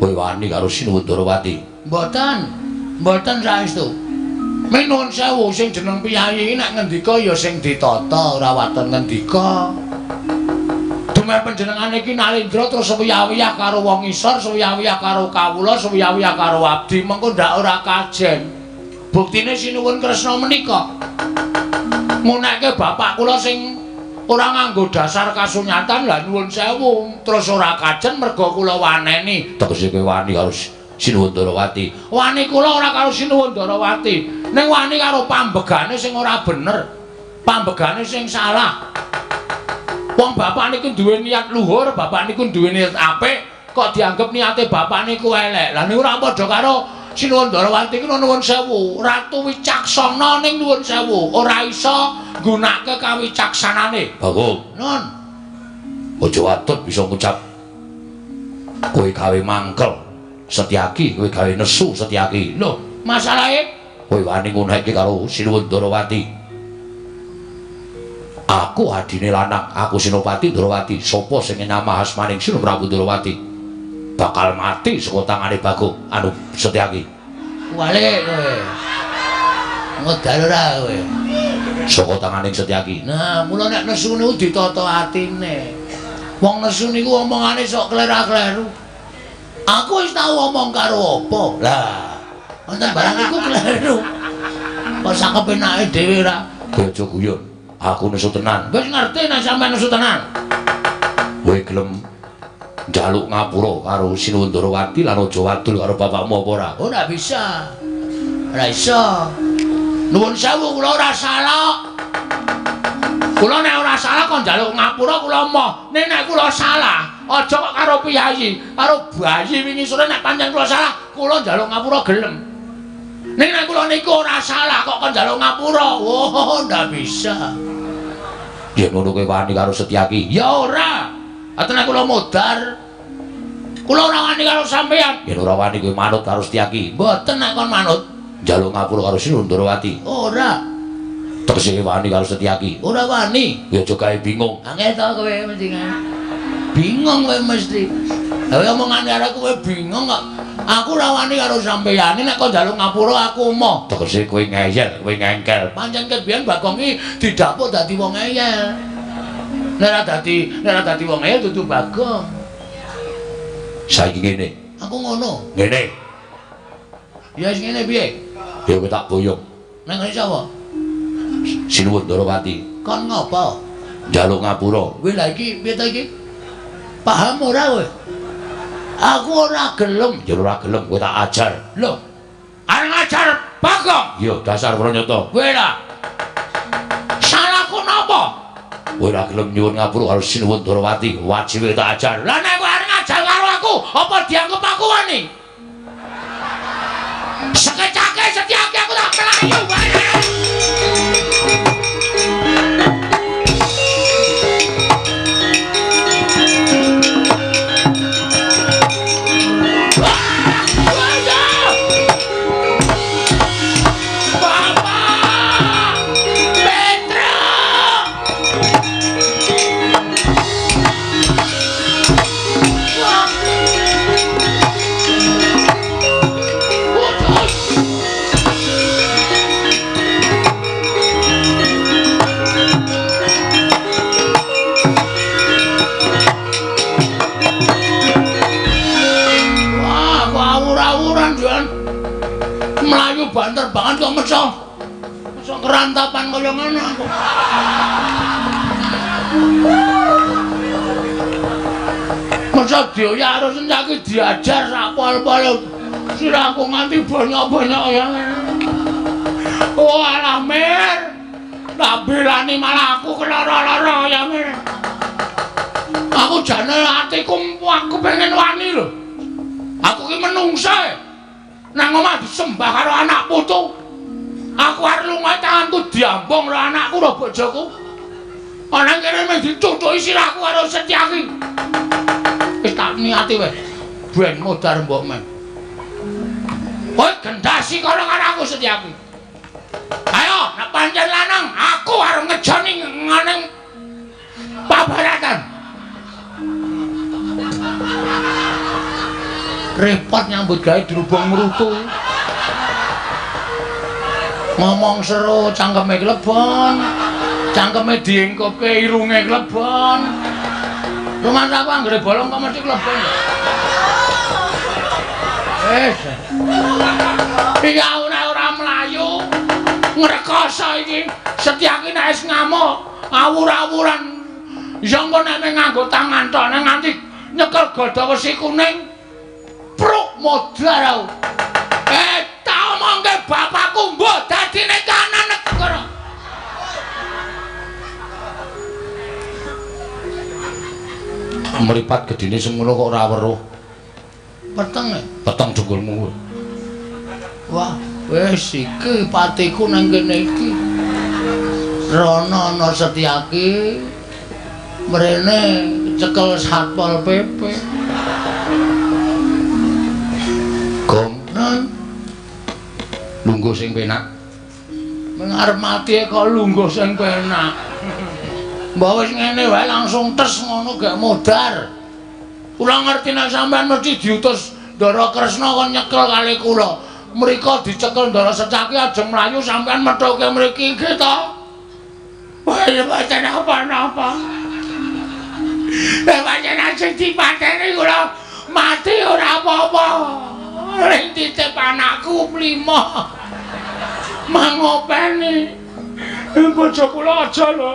Kowe wani karo Sinuwun Ndarawati? Mboten. Mboten saestu. Minuwun sewu sing jeneng piyayi iki nek ngendika ya sing ditata, ora waton ngendika. Dumeh panjenengane iki Nalendra terus wiyah-wiyah karo wong isor, wiyah-wiyah karo kawula, wiyah-wiyah karo abdi, mengko ndak ora kajen. Buktine Sinuwun Kresna menika ngunekke bapak kula sing ora nganggo dasar kasunyatan, lah nuwun sewu terus ora kajen merga kula waneni. Tegese kowe wani karo Sinuwun Ndarawati? Wani kula ora karo Sinuwun Ndarawati, ning wani karo pambegane sing ora bener, pambegane sing salah. Wong bapak niku duwe niat luhur, bapak niku duwe niat apik, kok dianggep niate bapak niku elek. Lah niku ora padha karo Sinuwun Ndarawati iki nuwun sewu, ratu wicaksana ning nuwun sewu, ora iso nggunakake kawicaksanane. Bagong. Nun. Aja watut bisa ngucap kowe gawe mangkel Setyaki, kowe gawe nesu Setyaki. Lho, masalahe kowe wani ngunekke karo Sinuwun Ndarawati. Aku adine lanang, aku Senopati Ndarawati. Sapa sing nyamah asmaning Sinuwun Prabu Ndarawati bakal mati saka tangane Bagong anu Setyaki. Wale kowe. Ngedal ora kowe. Saka tangane Setyaki. Nah, mula nek nesu niku ditata atine. Wong nesu niku omongane sok klera-kleru. Aku wis tau omong karo apa? Lah, wonten barang iku kleru. Kok sakepenake dhewe ora? Kowe aja guyon. Aku nesu tenan. Wis ngerti nek sampean nesu tenan. Kowe gelem njaluk ngapura karo Sinuwun Ndarawati lan aja wadul karo bapakmu apa ora? Ora bisa. Ora iso. Nuwun sewu kula ora salah. Kula nek ora salah kok njaluk ngapura kula emoh. Nek nek kula salah, aja kok karo piyayi, karo bayi wingi sore nek pancen kula salah, kula njaluk ngapura gelem. Nek nek kula niku ora salah kok kon njaluk ngapura. Oh, ndak bisa. Yen ngono kowe wani karo Setyaki? Ya ora. Ate nek kula modar. Kula ora wani karo sampeyan. Yen ora wani kowe manut karo Setyaki? Mboten nek kon manut. Njaluk ngapura karo Sinuwun Ndarawati? Ora. Tegese wani karo Setyaki? Ora wani. Ya aja gawe bingung. Angel to kowe mesti. Bingung kowe mesti. Lah omongane arek kowe bingung kok. Aku ora wani karo sampeyan, nek kon njaluk ngapura aku emoh. Tegese kowe ngeyel, kowe ngengkel. Pancen ket biyen Bagong iki didapuk dadi wong ngeyel. Nek ora dadi wong ngeyel dudu Bagong. Saiki ngene. Aku ngono. Ngene. Ya wis ngene piye? Ya kowe tak boyong. Nang ngene sapa? Sinuwun Ndarawati. Kon ngopo? Njaluk ngapura. Kowe lha iki piye ta iki? Paham ora kowe? Aku ora gelem. Ya ora gelem kowe tak ajar. Lho. Arep ngajar Bagong? Iya, dasar pranyata. Kowe lah. Salahku napa? Kowe ora gelem nyuwun ngapura karo Sinuwun Ndarawati, wajib tak ajar. Lah nek kowe arep ngajar karo aku, apa dianggep aku wani? Sekecake Setyaki aku tak mlayu wae. Bapak! Petro! Dioyak banter banget kok meso. Meso kerantapan kaya ngono aku. Meso dioyak karo Setyaki diajar sak pol-pol. Sirahku nganti bonyok-bonyok ya. Oh alah Mir. Tak belani malah aku kelara-lara ya Mir. Aku jane atiku aku pengen wani lho. Aku ki menungsa. Nang omah disembah karo anak putu. Aku arep lunga tanganku diambung karo anakku karo bojoku. Ana kene mung dicucuki sirahku karo Setyaki. Wis tak niati wis. Ben modar mbok men. Kowe gendasi kono karo aku Setyaki. Ayo, nek pancen lanang, aku arep ngejoni ngene pabaratan. Repot nyambut gawe dirubung mrutu. Ngomong seru cangkeme klebon. Cangkeme diengkopke irunge klebon. Rumah aku anggere bolong kok mesti klebon. Wis. Iki aku nek ora mlayu ngrekoso iki. Setyaki nek wis ngamuk, awur-awuran. Ya engko nek nganggo tangan tok nek nganti nyekel godha wesi kuning. Pruk modar aku. Tak omongke bapakku mbok dadine kanan negara. Mripat gedine semono kok ora weruh. Peteng e? Peteng dengkulmu. Wah, wis iki patiku nang kene iki. Rono ana Setyaki. Mrene cekel Satpol PP. Gong, non. Lungguh sing penak. Meng arep mati kok lungguh sing penak. Mbah wis ngene wae langsung tes ngono gak modar. Kula ngerti nek sampean mesti diutus Ndara Kresna kon nyekel kali kula. Mriko dicekel Ndara Setyaki ajeng mlayu sampean methuke mriki nggih to. Wah, mboten apa-apa. Lah pancen ajeng dipateni kula mati ora apa-apa. Ring titip anakku mlima. Mangopeni. Bojo kula aja lho.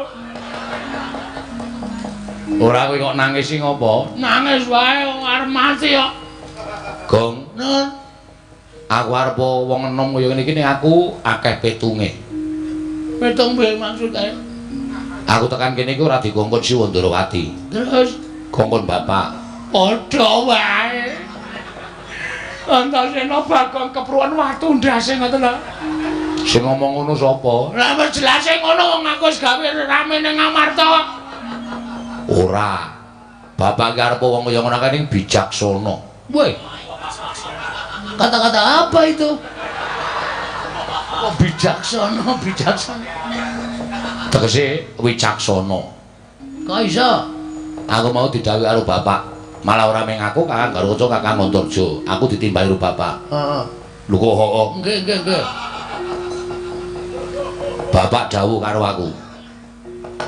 Ora kowe kok nangis sing ngopo? Nangis wae wong arep mati kok. Gong, nun. Aku arep wong enom kaya ngene iki ning aku akeh petunge. Petung piye maksude? Aku tekan kene iki ora dikongkon Siwa Ndorowati. Terus kongkon bapak. Padha wae. Antasena Bagong kepruan watu ndase ngoten lho. Sing ngomong ngono sapa? Lah wis jelase ngono wong aku wis gawe rame ning Amarta. Ora. Bapak ki arep wong kaya ngono kae ning bijaksana. Woi. Kata-kata apa itu? Kok bijaksana, bijaksana. Tegese wicaksana. Kok iso? Aku mau didhawuhi karo bapak. Malah ora mung aku, Kakang Garuda, Kakang Antarja. Aku ditimbali karo bapak. Heeh. Lho kok heeh. Nggih, nggih, nggih. Bapak dawuh karo aku.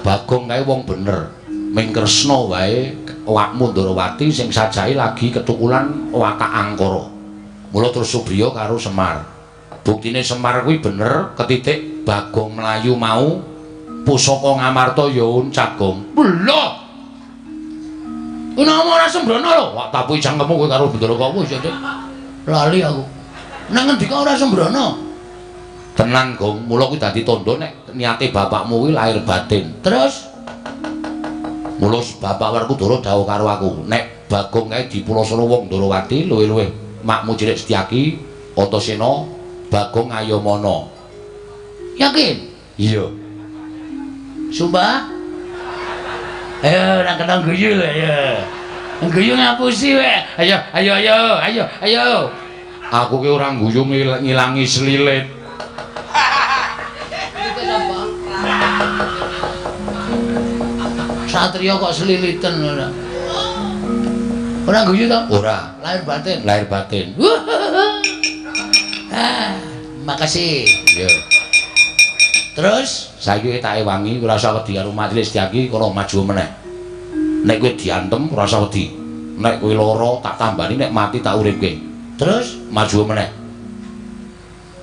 Bagong kae wong bener. Ming Kresna wae awakmu Ndorowati sing sajahe lagi ketukulan watak angkara. Mula terus Subriya karo Semar. Buktine Semar kuwi bener ketitik Bagong mlayu mau pusaka Ngamarta ya uncat, Gong. Lho. Kuwi ora sembrono lho. Wak tapuki cangkemmu kowe karo Bendara kowe wis. Lali aku. Nang ngendika ora sembrono? Tenang, Gong. Mula kuwi dadi tandha nek niate bapakmu kuwi lahir batin. Terus mula bapak Werkudara dawuh karo aku, nek Bagong kae dipulasana wong Ndorowati luwih-luwih makmu cilik Setyaki, Antasena, Bagong Ayamana. Yakin? Iya. Sumpah? Ayo nang kena guyu lho ayo. Guyu ngapusi wae. Ayo ayo ayo ayo ayo. Aku ki ora guyu ngilangi selilit. Satria kok seliliten ora. Ora guyu to? Ora. Lahir batin. Lahir batin. Ah, makasih. Iya. Terus saiki tak ewangi ora usah wedi karo Majelis Setyaki kono maju meneh. Nek kowe diantem ora usah wedi. Nek kowe lara tak tambani, nek mati tak uripke. Terus maju meneh.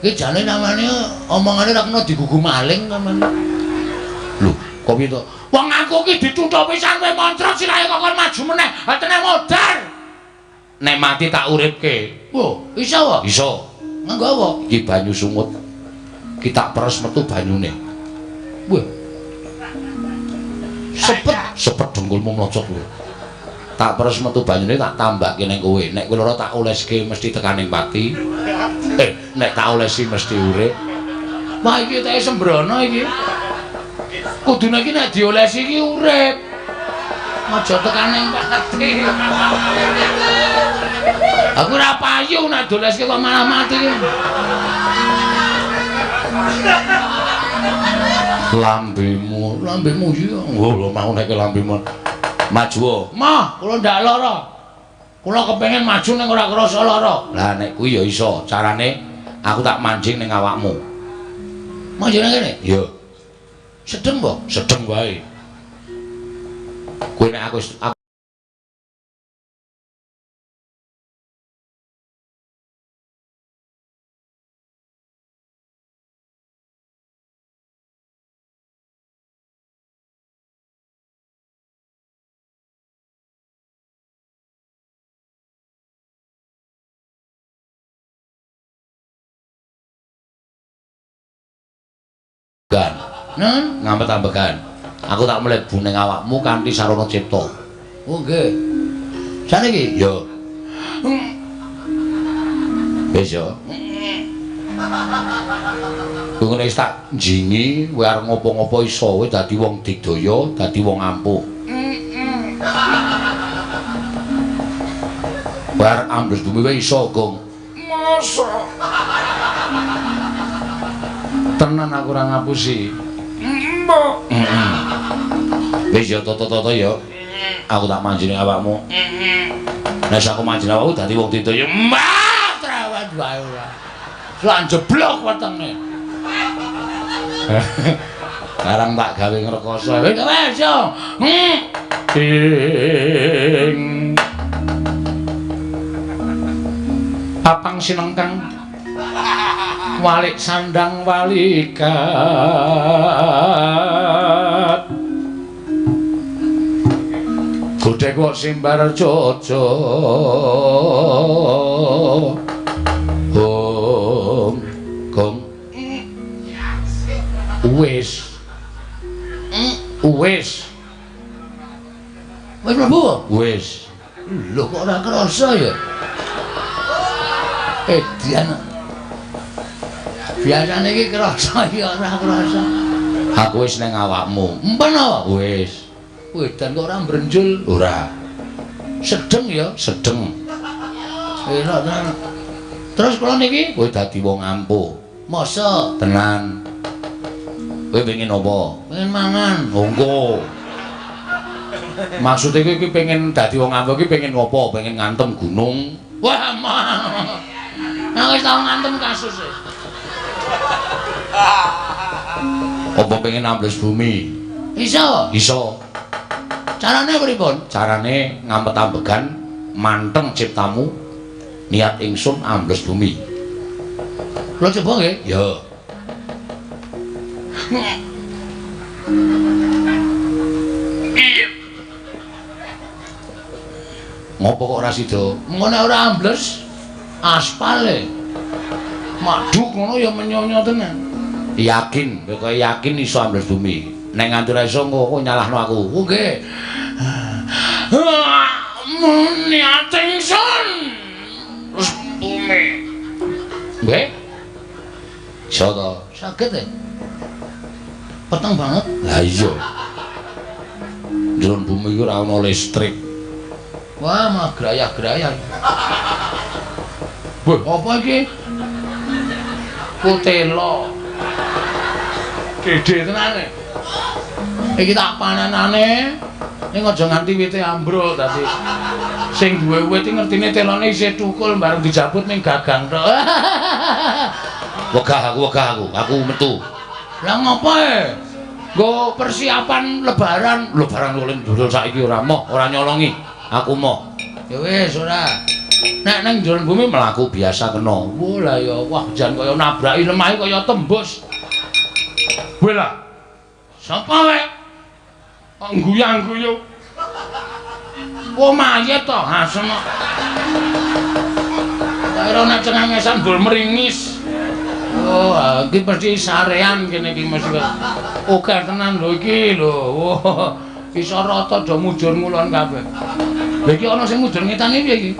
Iki jane namane omongane ora kena digugu maling namane. Lho, kok piye to? Wong aku ki dituthuk pisan kowe moncrot sirahe kok kon maju meneh. Ha teneh modar. Nek mati tak uripke. Wo, iso wae? Iso. Nganggo apa? Iki banyu sungut. Ki tak peres metu banyune. Wah. Sepet, sepet dengkulmu mlocot kowe. Tak peres metu banyune tak tambahke ning kowe. Nek kowe lara tak oleske mesti tekaning pati. Nek tak olesi mesti urip. Wah, iki teke sembrono iki. Kudune iki nek diolesi iki urip. Aja tekaning pati. Aku ora payu nek dioleske kok malah mati. Lambemu, lambemu iki. Oh, lho mau nek lambemu. Maju. Mah, kula ndak lara. Kula kepengin maju ning ora krasa lara. Lah nek kuwi ya iso, carane aku tak mancing ning awakmu. Mancing nang kene? Iya. Sedeng po? Sedeng wae. Kowe nek aku Nen ngampet-ambegan. Aku tak mlebu ning awakmu kanthi sarana cipta. Oh nggih. Saniki? Ya. Wis ya. Kowe wis tak njingi, kowe arep ngopo-ngopo iso, kowe dadi wong digdaya, dadi wong ampuh. Kowe arep ambles bumi wae iso, Gong. Mosok. Tenan aku ora ngapusi. Mbok. Wis ya toto-toto ya. Aku tak manjini awakmu. Nek aku manjini awakmu dadi wong digdaya. Mbah, trawat wae ora. Lan jeblok wetenge. Karang tak gawe ngrekoso. Wis wis yo. Ing papang sinengkang walik sandang walikat godhek kok simbar jojo gong gong wis wis wis mlebu wis. Lho kok ora krasa ya? Edian. Biasane iki krasa ya ora krasa. Aku wis nang awakmu. Empen apa? Wis. Wedan kok ora mbrenjul? Ora. Sedeng ya? Sedeng. Enak tenan. Terus kula niki kowe dadi wong ampuh. Masa? Tenan. Kowe pengen apa? Pengen mangan. Monggo. Maksude kowe iki pengen dadi wong ampuh iki pengen ngopo? Pengen ngantem gunung. Wah, mah. Aku wis tau ngantem kasus e. Apa pengen ambles bumi? Iso. Iso. Carane pripun? Carane ngampet ambegan, manteng ciptamu, niat ingsun ambles bumi. Kula coba nggih? Ya. Ngopo kok ora sida? Engko nek ora ambles aspale. Maduk ngono ya menyonyo tenan. Yakin, pokoke yakin iso ambles bumi. Nek nganti ora iso engko nyalahno aku. Oh nggih. Niat ingsun terus bumi. Nggih. Iso to? Saged e. Peteng banget. Lah iya. Njero bumi iku ora ana listrik. Wah, malah grayah-grayah. Wah, apa iki? Kutelo. Gede tenan e. Iki tak panenane. Ning aja nganti wite ambruk dadi. Sing duwe wit iki ngertine telone isih thukul bareng dijabut ning gagang tok. Wegah aku, aku metu. Lah ngopo e? Nggo persiapan lebaran. Lebaran oleh ndodol saiki ora moh, ora nyolongi. Aku moh. Ya wis ora. Nek nang jero bumi mlaku biasa kena. Wah lah ya wah jan kaya nabraki lemah kaya tembus. Weh lah. Sapa wae? Kok guyang-guyu. Wah mayit to, asem kok. Kira nek cengengesan bol meringis. Oh, iki mesti sarean kene iki mesti. Oke tenan lho iki lho. Wah, iso rata do mujur ngulon kabeh. Lha iki ana sing mujur ngetan iki piye iki?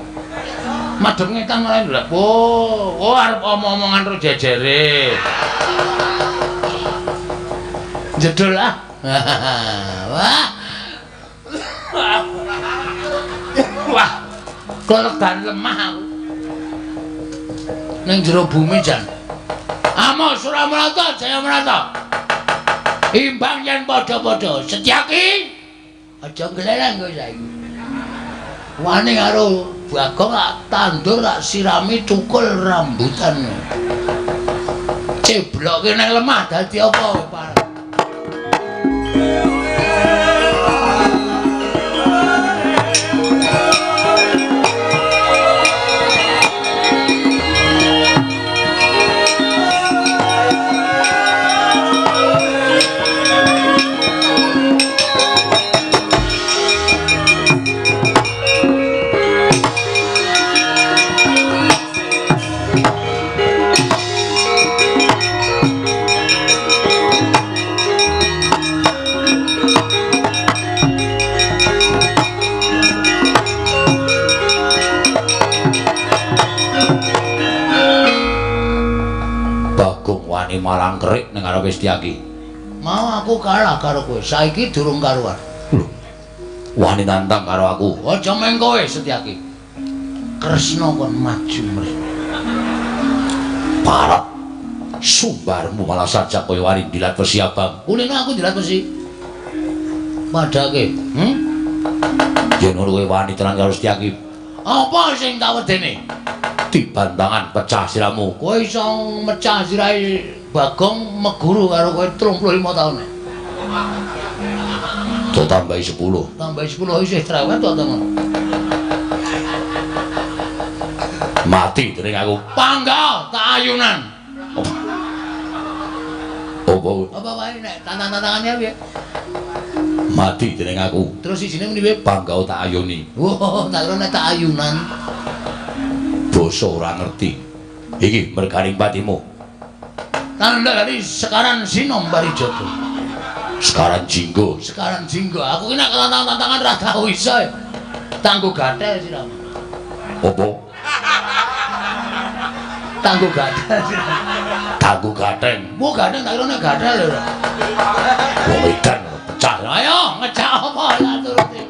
Madhep ngetan malah lho. Oh, oh arep omong-omongan ro jejere. Jedul ah. Wah. Wah. Kelegan lemah aku. Ning jero bumi jan. Amo Suramrata Jayamrata. Imbang yen padha-padha Setyaki aja gleleng kowe saiki. Wani karo Bagong tak tandur tak sirami cukul rambutan. Cebloke nang lemah dadi apa parah. Malang kerik ning ngarepe Setyaki. Mau aku kalah karo kowe, saiki durung karuan. Lho. Wani nantang karo aku. Aja meng kowe Setyaki. Kresna kon maju mrene. Parah. Sumbarmu malah saja kowe wani dilat besi abang. Kulino aku dilat besi. Padake. Yen ngono kowe wani tenan karo Setyaki. Apa sing tak wedene? Dibantangan pecah siramu. Kowe iso mecah sirahe Bagong meguru karo kowe 35 taun. To tambahi 10. Tambahi 10 isih cerewet to temen. Mati dening aku. Pangga tak ayunan. Apa? Apa wae nek tantang-tantangannya piye? Mati dening aku. Terus sijine muni piye? Pangga tak ayuni. Wah, tak kira nek tak ayunan. Basa ora ngerti. Iki merganing patimu. Tanda dari sekaran Sinom Barijoto. Sekaran Jinggo. Sekaran Jinggo. Aku ki nek tantang-tantangan ora tau iso. Tanggo gathel siramu. Apa? Tanggo gathel siramu. Tanggo gatheng. Mu gatheng tak kira nek gathel lho. Wong edan pecah. Ayo ngejak apa lah turuti.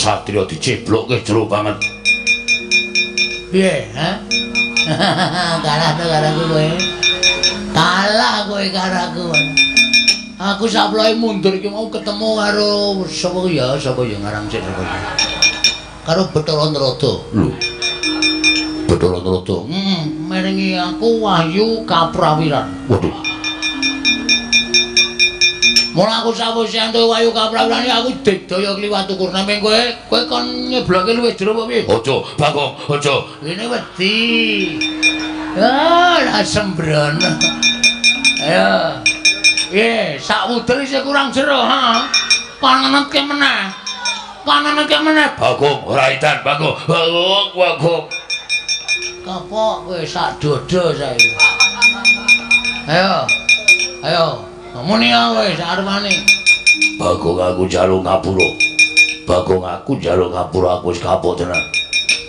Satria diceblokke jero banget. Piye, ha? Kalah to karo aku kowe. Kalah kowe karo aku. Aku saploke mundur iki mau ketemu karo sapa ya, sapa ya ngarang sik sapa ya. Karo Bathara Narada. Lho. Bathara Narada. Merengi aku wahyu kaprawiran. Waduh. Mula aku sawise entuk wahyu kaprawiran aku digdaya kliwat ukur. Nanging kowe kon nyebloke luwih jero apa piye? Aja, Bagong, aja. Ngene wedi. Ah, lah sembrono. Ayo. Piye, sak wudel isih kurang jero, ha? Kon ngenetke meneh. Kon ngenetke meneh. Bagong, ora edan, Bagong. Bagong, Bagong. Kapok kowe sak dodo saiki. Ayo. Ayo, muni kowe sak arepane. Bagong aku njaluk ngapura. Bagong aku njaluk ngapura, aku wis kapok tenan.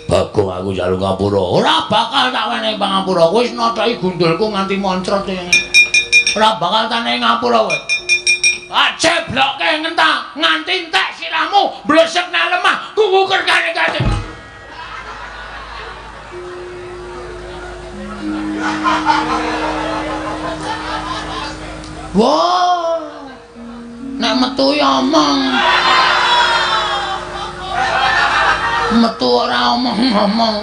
Bagong aku njaluk ngapura. Ora bakal tak wenehi pangapura. Kowe wis nothoki gundulku nganti moncrot iki. Ora bakal tak wenehi ngapura kowe. Cebloke ngentak nganti entek sirahmu blesek nang lemah kukuker kare-kare. Wah. Nek metu ya omong. Metu ora omong-omong.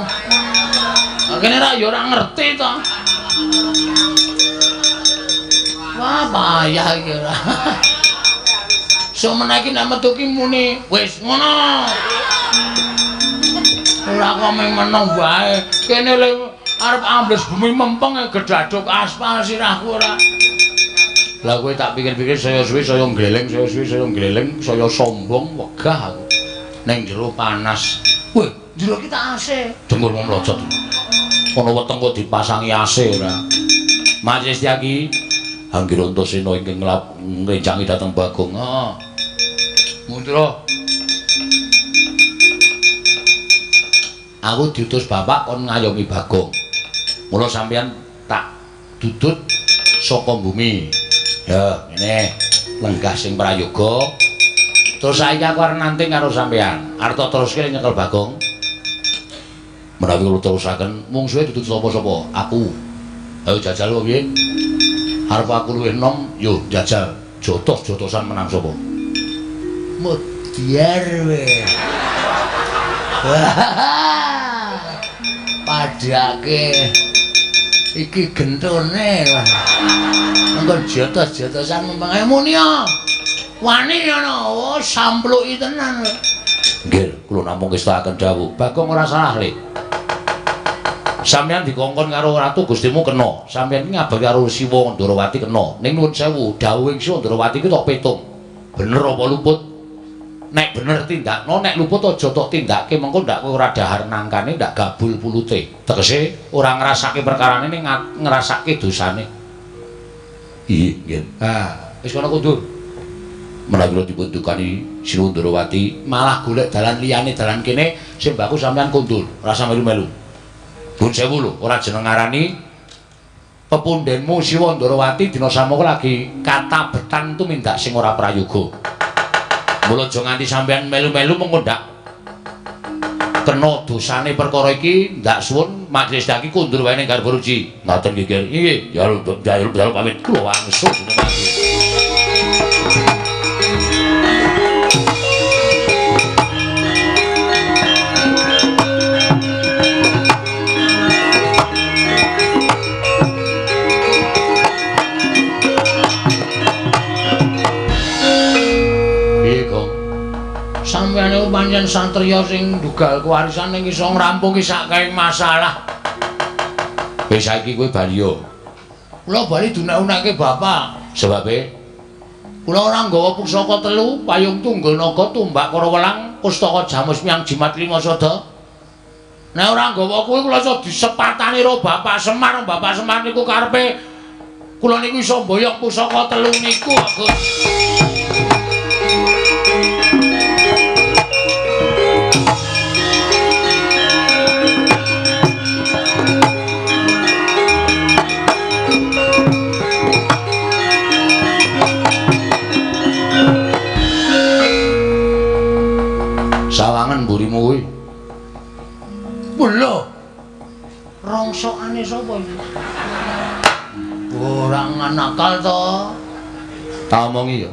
Kene ra ya ora ngerti to. Wah, payah iki ora. Sok meneh iki nek metu ki muni wis ngono. Ora kok mung meneng wae. Kene le arep ambles bumi mempeng gedaduk aspal sirahku ora. Lah kowe tak pikir-pikir saya suwi saya gleleng, saya suwi saya gleleng, saya sombong wegah aku. Ning jero panas. Weh, jero ki tak AC. Dengkulmu mlojot. Ana weteng kok dipasangi AC ora. Majelis Tyagi Anggir Antasena ingkang ngrencangi dhateng Bagong. Heeh. Mundura. Aku diutus bapak kon ngayomi Bagong. Mula sampeyan tak dudut saka bumi. Ya, ngene. Lenggah sing prayoga. Terus saiki aku arep nanting karo sampeyan. Arep tak teruske nyekel Bagong. Menawi kula terusaken, mungsuhe dudut sapa-sapa? Aku. Ayo jajal kok piye? Arep aku luwih enom, yo jajal. Jotos-jotosan menang sapa? Mudyar we. Padake iki gentone. Engko jotos-jotosan mempeng. Ayo muni ya. Wani ngono, oh sampluki tenan. Nggih, kula namung ngestakaken dawuh. Bagong ora salah, Le. Sampeyan dikongkon karo Ratu Gustimu kena. Sampeyan iki ngabari karo Siwa Ndorowati kena. Ning nuwun sewu, dawuhing Siwa Ndorowati iki tok pitung. Bener apa luput? Nek bener tindakno, nek luput aja tok tindake, mengko ndak kowe ora dahar nangkane, ndak gabul pulute. Tegese ora ngrasake perkarane ning ngrasake dosane. Iya, nggih. Ha, wis kono kundur. Menawi kula dipun dukani Siwa Ndorowati, malah golek dalan liyane dalan kene sing baku sampeyan kundur, ora usah melu-melu. Nuwun sewu lho, ora jeneng ngarani pepundhenmu Siwa Ndorowati dina samangka lagi katabetan tumindak sing ora prayoga. Mula aja nganti sampeyan melu-melu mengko ndak kena dosane perkara iki, ndak suwun majelis daki kundur wae ning garba ruci. Ngoten nggih, Ger. Nggih, jaluk pamit kula wangsul. Sampeyan niku pancen satriya sing ndugal kewarisan ning iso ngrampungi sakehing masalah. Wis saiki kowe bali yo. Kula bali dunek-unekke bapak. Sebabe kula ora nggawa pusaka telu, payung tunggul naga, tumbak kara welang, pustaka jamus miang jimat lima sada. Nek ora nggawa kuwi kula iso disepatani karo Bapak Semar. Bapak Semar niku karepe kula niku iso mboyong pusaka telu niku, Gus. Sawangen mburimu kuwi. Lho. Rongsokane sapa iki? Ora nakal to. Tak omongi ya.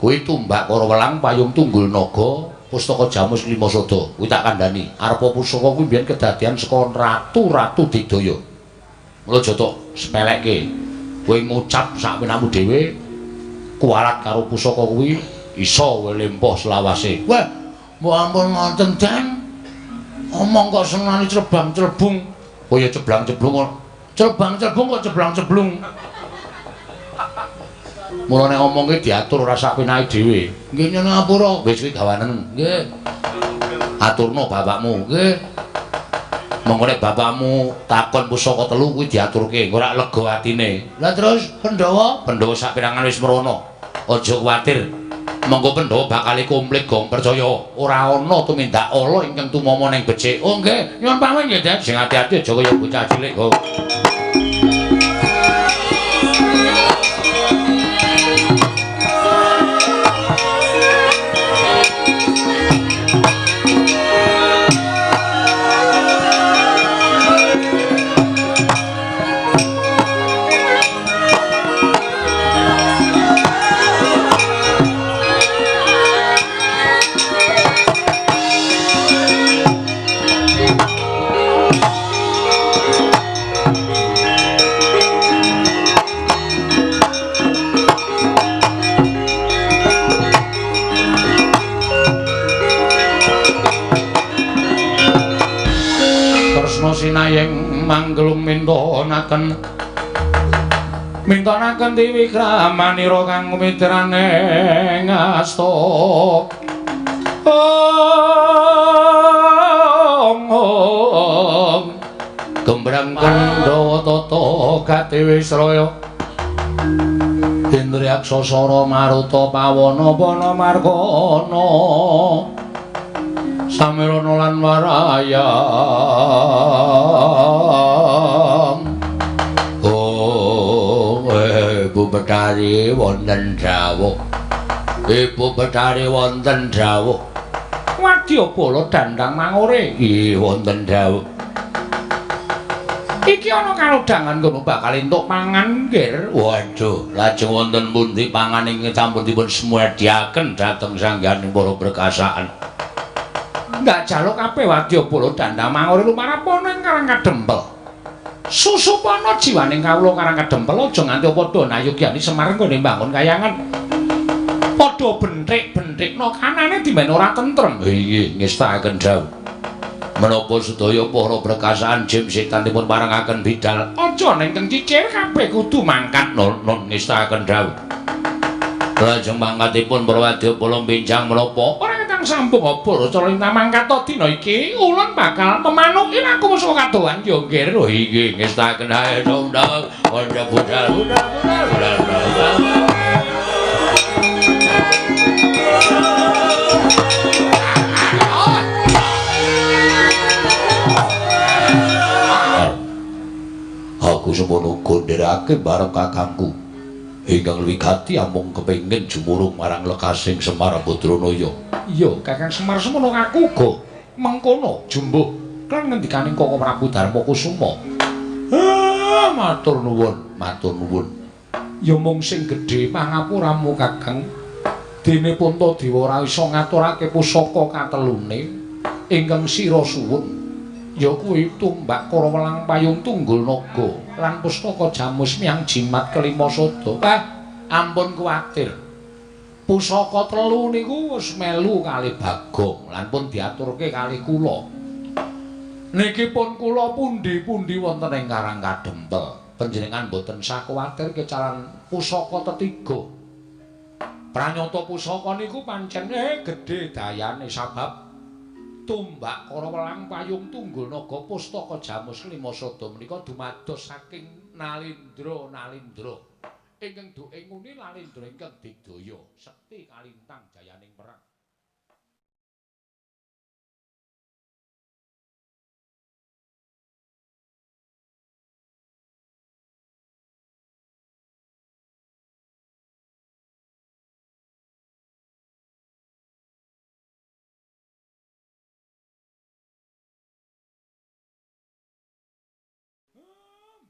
Kuwi tumbak kara welang, payung tunggul naga, Pustaka Jamus Lima Sada. Kuwi tak kandhani. Arepa pusaka kuwi mbiyen kedadian saka ratu-ratu digdaya. Mula aja tok sepelekke. Kowe ngucap sak penamu dhewe kuwalat karo pusaka kuwi iso kowe lempoh selawase. Wah, mbok ampun ngoten, Den. Omong kok senengane clebang-clebung. Oh ya ceblang-ceblung kok. Clebang-clebung kok ceblang-ceblung. Mula nek omong ki diatur ora sak penake dhewe. Nggih nyuwun ngapura. Wis kuwi gawanen. Nggih. Aturno bapakmu. Nggih. Monggo nek bapakmu takon pusaka telu kuwi diaturke, engko ora lega atine. Lah terus Pandhawa? Pandhawa sak perangan wis mrono. Aja kuwatir. Monggo Pandhawa bakal komplit gong percaya. Ora ana tumindak ala ingkang tumama ning becik. Oh nggih, nyuwun pamit nggih, Den. Sing ati-ati aja kaya bocah cilik kok. Sinayeng manggelung mintonaken mintonaken tiwikramanira kang mitrane ngasta ong gembrang kandhawa tata gati wisraya Indriyaksa sara maruta pawana pana markana Samirana lan warayang. Oh, Ibu Betari wonten dawuh. Ibu Betari wonten dawuh. Wadyabala dandang mangure. Nggih wonten dawuh. Iki ana kalodhangan kono bakal entuk mangan, Nggir. Waduh, lajeng wonten pundi pangan ingkang sampun dipun semediaken dhateng sangganing para perkasaan. Ndak jaluk kabeh wadyabala dandang mangure lumarap ana ing Karang Kadempel. Susupana jiwaning kawula Karang Kadempel aja nganti padha nayogyani Semar nggone mbangun kayangan. Padha benthik-benthikna kanane dimben ora tentrem. Inggih, ngestakaken dawuh. Menapa sedaya para perkasaan jim setan dipun parengaken bidal. Aja neng cicir kabeh kudu mangkat. Non ngestakaken dawuh. Lajeng mangkatipun para wadyabala benjang menapa? Ora ketang sambung obor cara mangkat dina iki ulun bakal memanuki laku musuh kadohan ya nggih. Oh inggih ngestakaken ae dong dawuh. Budal budal budal budal. Aku semono gondherake bareng kakangku. Ingkang wigati amung kepengin jumurung marang lekasing Semar Badranaya. Iya, Kakang Semar semono aku uga mengkono jumbuh lan ngendikaning Koko Prabu Darma Kusuma. Ah, matur nuwun, matur nuwun. Ya mung sing gedhe pangapuramu Kakang. Dene Puntadewa ora iso ngaturake pusaka katelune ingkang sira suwun. Ya kuwi tumbak Karawelang Payung Tunggul Naga lan pustaka Jamus Miang Jimat Kelima Sada. Ah, ampun kuwatir. Pusaka telu niku wis melu kalih Bagong lan pun diaturke kalih kula. Niki pun kula pundi-pundi wonten ing Karang Kadempel. Panjenengan boten sah kuwatir kecalan pusaka tetiga. Pranyata pusaka niku pancen gedhe dayane sabab tumbak Karawelang Payung Tunggul Naga pustaka Jamus Lima Sada menika dumados saking Nalindra Nalindra ingkang duke nguni Nalindra ingkang digdaya sekti kalintang jayaning perang.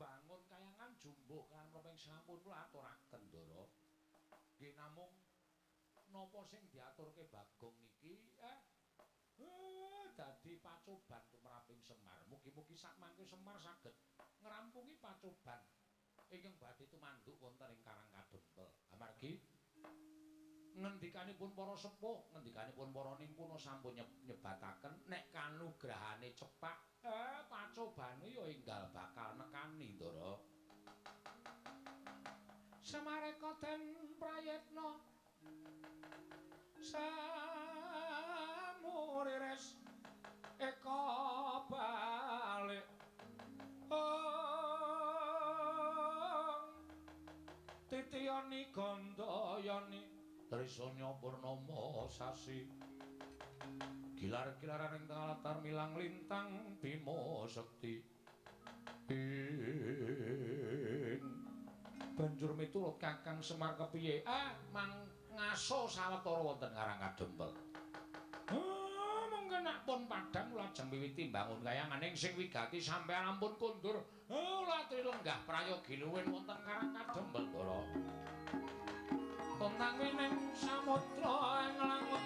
Bangun kayangan jumbuh kan menapa sampun kula aturaken Ndara. Nggih namung napa sing diaturke Bagong niki Dadi pacoban tumraping Semar. Mugi-mugi sakmangke Semar saged ngrampungi pacoban ingkang badhe tumanduk wonten ing Karang Kadempel. Amargi ngendikanipun para sepuh, ngendikanipun para nimpuna sampun nyebataken nek kanugrahane cepak, pacobane ya enggal bakal nekani, Ndara. Semareka den prayitna samurires eka balik titiyani gandayani trisanya purnama sasi gilar-gilaran ing tengah latar milang lintang bima sekti ing banjur miturut Kakang Semar kepiye mang ngaso sawetara wonten Karang Kadempel. Monggo nek pun padhang kula ajeng miwiti mbangun kayangan ing sing wigati sampeyan ampun kondur. Kula aturi lenggah prayogi luwih wonten Karang Kadempel, Ndara. Kontang wining samudra ing langut